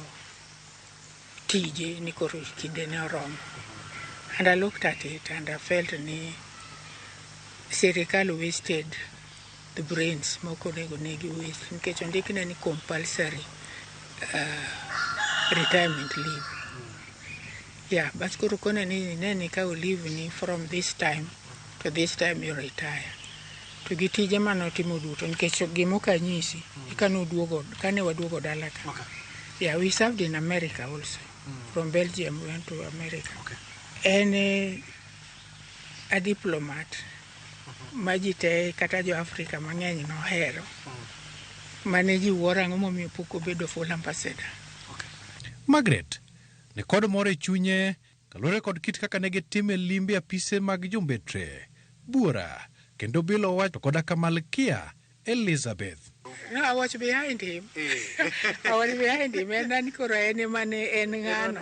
tije ni koro kinde ne oromo. And I looked at it and I felt ni sirikal wasted the brains moko onego negi waste nikech ondikne ni compulsory retirement leave. Yeah, but koro kone ni ne ni kawo leave ni from this time to this time you retire. To gi tije mane otimo duto nikech gima ok anyisi eka noduogo kane waduogo dala ka. Yeah, we served in America also. From Belgium we went to America. En a diplomat ma ji te kata jo Afrika mang'eny nohero. Mane ji wuoro ang'o momiyo pok obedo full ambassador. Margaret ni kod mor e chunye kaluwore kod kit kaka ne gitime limbe apise mag jombetre, buora kendo bilo wach to koda ka Malkia Elizabeth. No, I was behind him. I was behind him. En an koro en ema ne en ng'ano.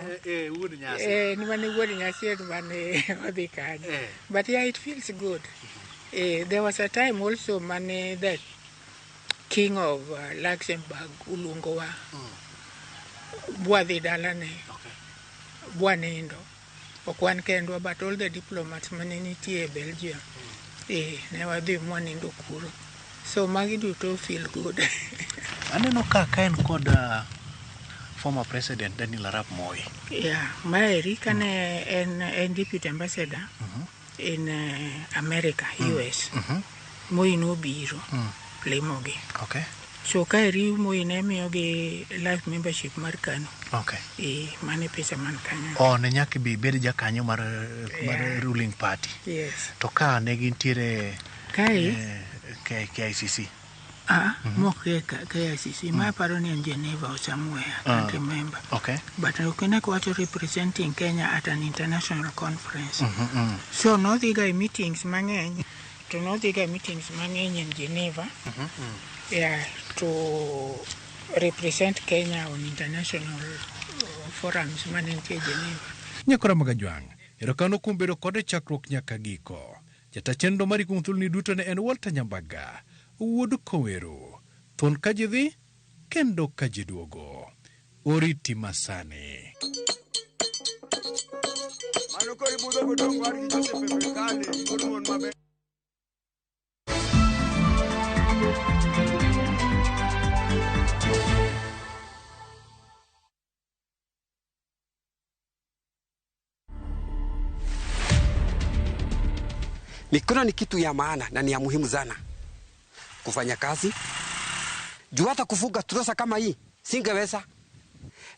En mane wuon nyasi en mane odhi kanyo. But yeah, it feels good. There was a time also mane the king of Luxembourg oluongowa. Bwadhi dalane. Bwanindo. Ok wan kendwa but all the diplomats mane nitie e Belgium. Ne wadhi mwanindo kuro. So magi duto feel good. Aneno ka ka en kod former president Daniel Arap Moi. Yeah, maeri kane en deputy ambassador in America, US. Moi nobiro limogi. So kaeri Moi ne miyogi life membership mar KANU. Mane pesa man kanyo. Oh, ne nyaka bi bed jakanyo mar ruling party. Yes. To ka ne gintiere Kae? KICC. Mok KICC. Ma aparo ni en Geneva or somewhere, I can't remember. But ok wacho representing Kenya at an international conference. So nodhiga e meetings mang'eny. To nodhiga e meetings mang'eny in Geneva. Yeah, to represent Kenya on international forums mane nitie Geneva. Nyakora Magajwang', erokamano kuom bedo kode chakruok nyaka giko. Jata chenro mari kuom thuoloni duto ne en Walter Nyambaga, wuod Kowero. Thuon ka ji dhi, kendo ka ji duogo. Oriti masani. Mano koro ibudho godong' wargi Joseph Epekale, wuod mon maber. Mikono ni kitu ya maana na ni ya muhimu sana kufanya kazi. Juu hata kufuga trosa kama hii singeweza,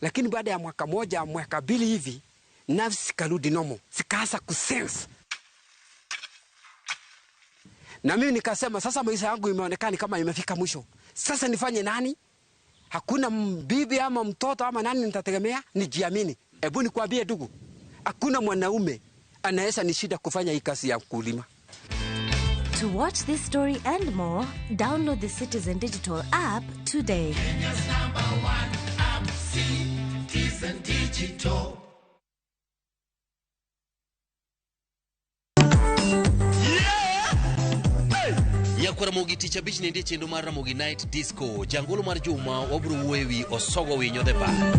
lakini baada ya mwaka moja, mwaka mbili hivi nafsi karudi nomo, sikaanza kusense. Na mimi nikasema sasa maisha yangu imeonekana kama imefika mwisho. Sasa nifanye nani? Hakuna bibi ama mtoto ama nani nitategemea, nijiamini. Hebu nikwambie ndugu, hakuna mwanaume anaweza nishida kufanya hii kazi ya kulima. To watch this story and more, download the Citizen Digital app today. Kenya's number one app, Citizen Digital. Nyakwar Ramogi tich abich nitie chenro mar Ramogi Night Disco. Jangolo mar juma wabiro wuoyo ewi Osogo Winyo the Bar.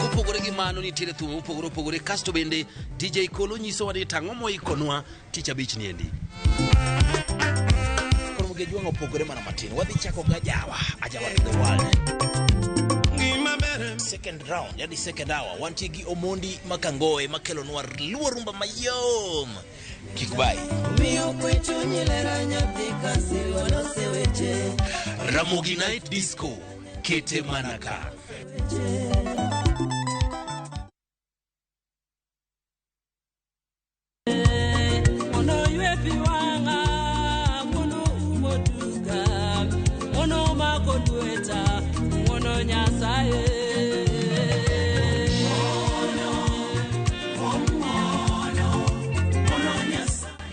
Kopogore gi mano nitiere thum mopogore opogore, kasto bende DJ Kolo nyisowa ni tang'o moikonwa tich abich niendi. Ramogi Jwang' opogore mana matin. Wadhi chako gi ajawa, ajawa to the world. Second round, yani second hour, wantie gi Omondi Makangoe makelonwa luo rumba mayom. Kik bai. Ramogi Night Disco, kete manaka.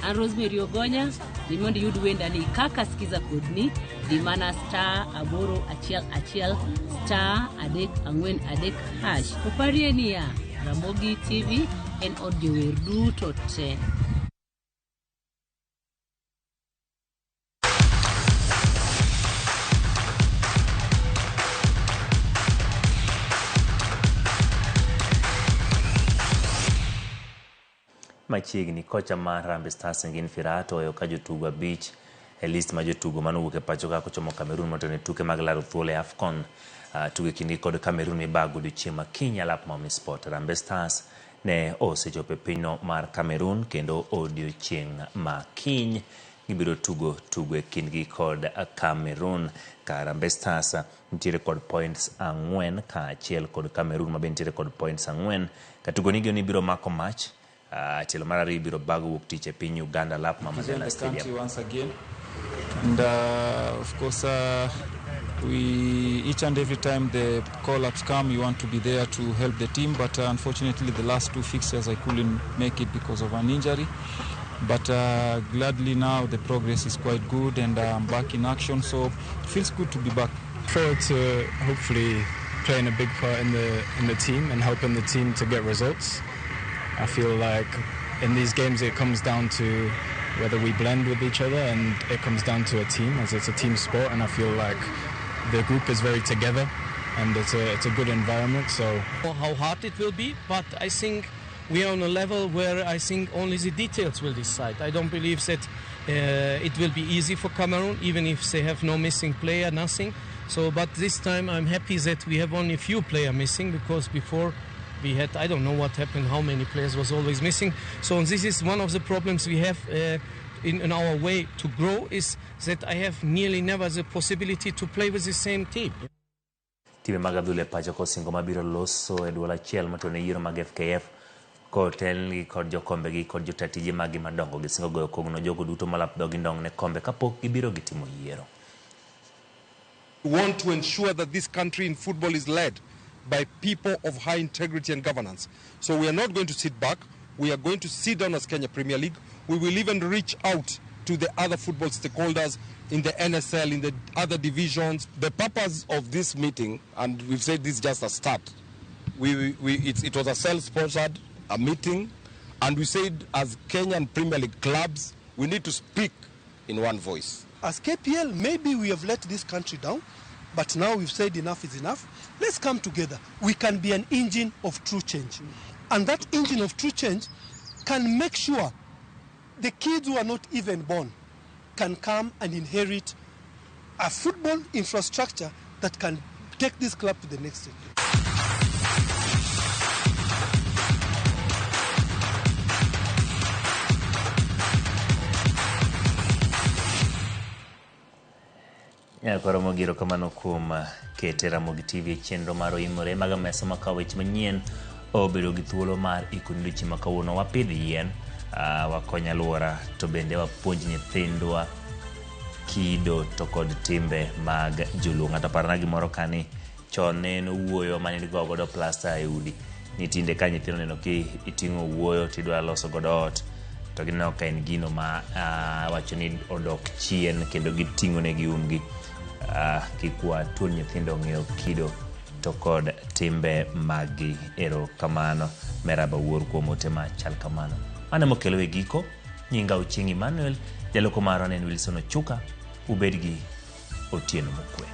An Rosemary Ogonya, dhi mondo iyud wendani kaka sikiza kodni, dhi mana *811 *343 hash. To parie niya, Ramogi TV en od jower duto te. Machiegni kocha mar Harambee Stars Engin Firat oweyo ka jotugo 5 e list mar jotugo manowuok e pacho ka kochomo Cameroon motelo ne tuke mag laro thuolo e AFCON. Tuke kindgi kod Cameroon mibago odiochieng' ma kiny alap ma Omni Sport. Harambee Stars ne osechopo e pinyno mar Cameroon kendo odiochieng' ma kiny gibiro tugo tugo e kindgi kod Cameroon. Ka Harambee Stars nitiere kod points 4 kaachiel kod Cameroon ma be nitiere kod points 4. Ka tugo ni ni biro mako mach, tielo mar ariyo ibiro bago wuok tich e piny Uganda lap ma Mandela the country once again. And of course, we each and every time the call-ups come, you want to be there to help the team. But unfortunately, the last two fixtures I couldn't make it because of an injury. But gladly now the progress is quite good and I'm back in action, so it feels good to be back. Forward to hopefully playing a big part in the team and helping the team to get results. I feel like in these games it comes down to whether we blend with each other, and it comes down to a team, as it's a team sport, and I feel like the group is very together and it's a good environment. So how hard it will be, but I think we are on a level where I think only the details will decide. I don't believe that it will be easy for Cameroon, even if they have no missing player, nothing. So, but this time I'm happy that we have only a few players missing, because before we had, I don't know what happened, how many players was always missing. So this is one of the problems we have in our way to grow, is that I have nearly never the possibility to play with the same team. Timbe mag adhula e pacho kosingo mabiro loso e duol achiel motelo ne yiero mag FKF kotelnegi kod jokombegi kod jota tije maggi madongo. Gisingo goyo kogno jogo duto malap dhogi ndong' ne kombe kapok gibiro gitimo yiero. We want to ensure that this country in football is led by people of high integrity and governance. So we are not going to sit back. We are going to sit down as Kenya Premier League. We will even reach out to the other football stakeholders in the NSL, in the other divisions. The purpose of this meeting, and we've said this is just a start, it was a self-sponsored a meeting, and we said as Kenyan Premier League clubs, we need to speak in one voice. As KPL, maybe we have let this country down, but now we've said enough is enough. Let's come together. We can be an engine of true change. And that engine of true change can make sure the kids who are not even born can come and inherit a football infrastructure that can take this club to the next stage. Nyakoro mogiro kamano kuom kete Ramogi TV e chenro mar Oimore maga mesa makawo weche manyien obedo gi thuolo mar iko ni odiochieng' ma kawuono. Wapidh yien, wakony alwora, to bende wapuonj nyithindwa kido to kod timbe mag joluo. Ng'ato parna gimoro kani chon ne en owuoyo mane igoyo godo plasta e udi. Ni tinde ka nyithindo oneno ki iting'o owuoyo tidwa loso godo ot, to gineno ka en gino ma wacho ni odok chien kendo giting'o negi umgi. Kik watuon nyithindo ng'eyo kido to kod timbe maggi. Erokamano Meraba Wuor kuom ote machal kamano. Mano mokelo e giko. Nyinga Ochieng' Emmanuel, jaloko marwa ne en Wilson Ochuka. Ubed gi otieno mokwe.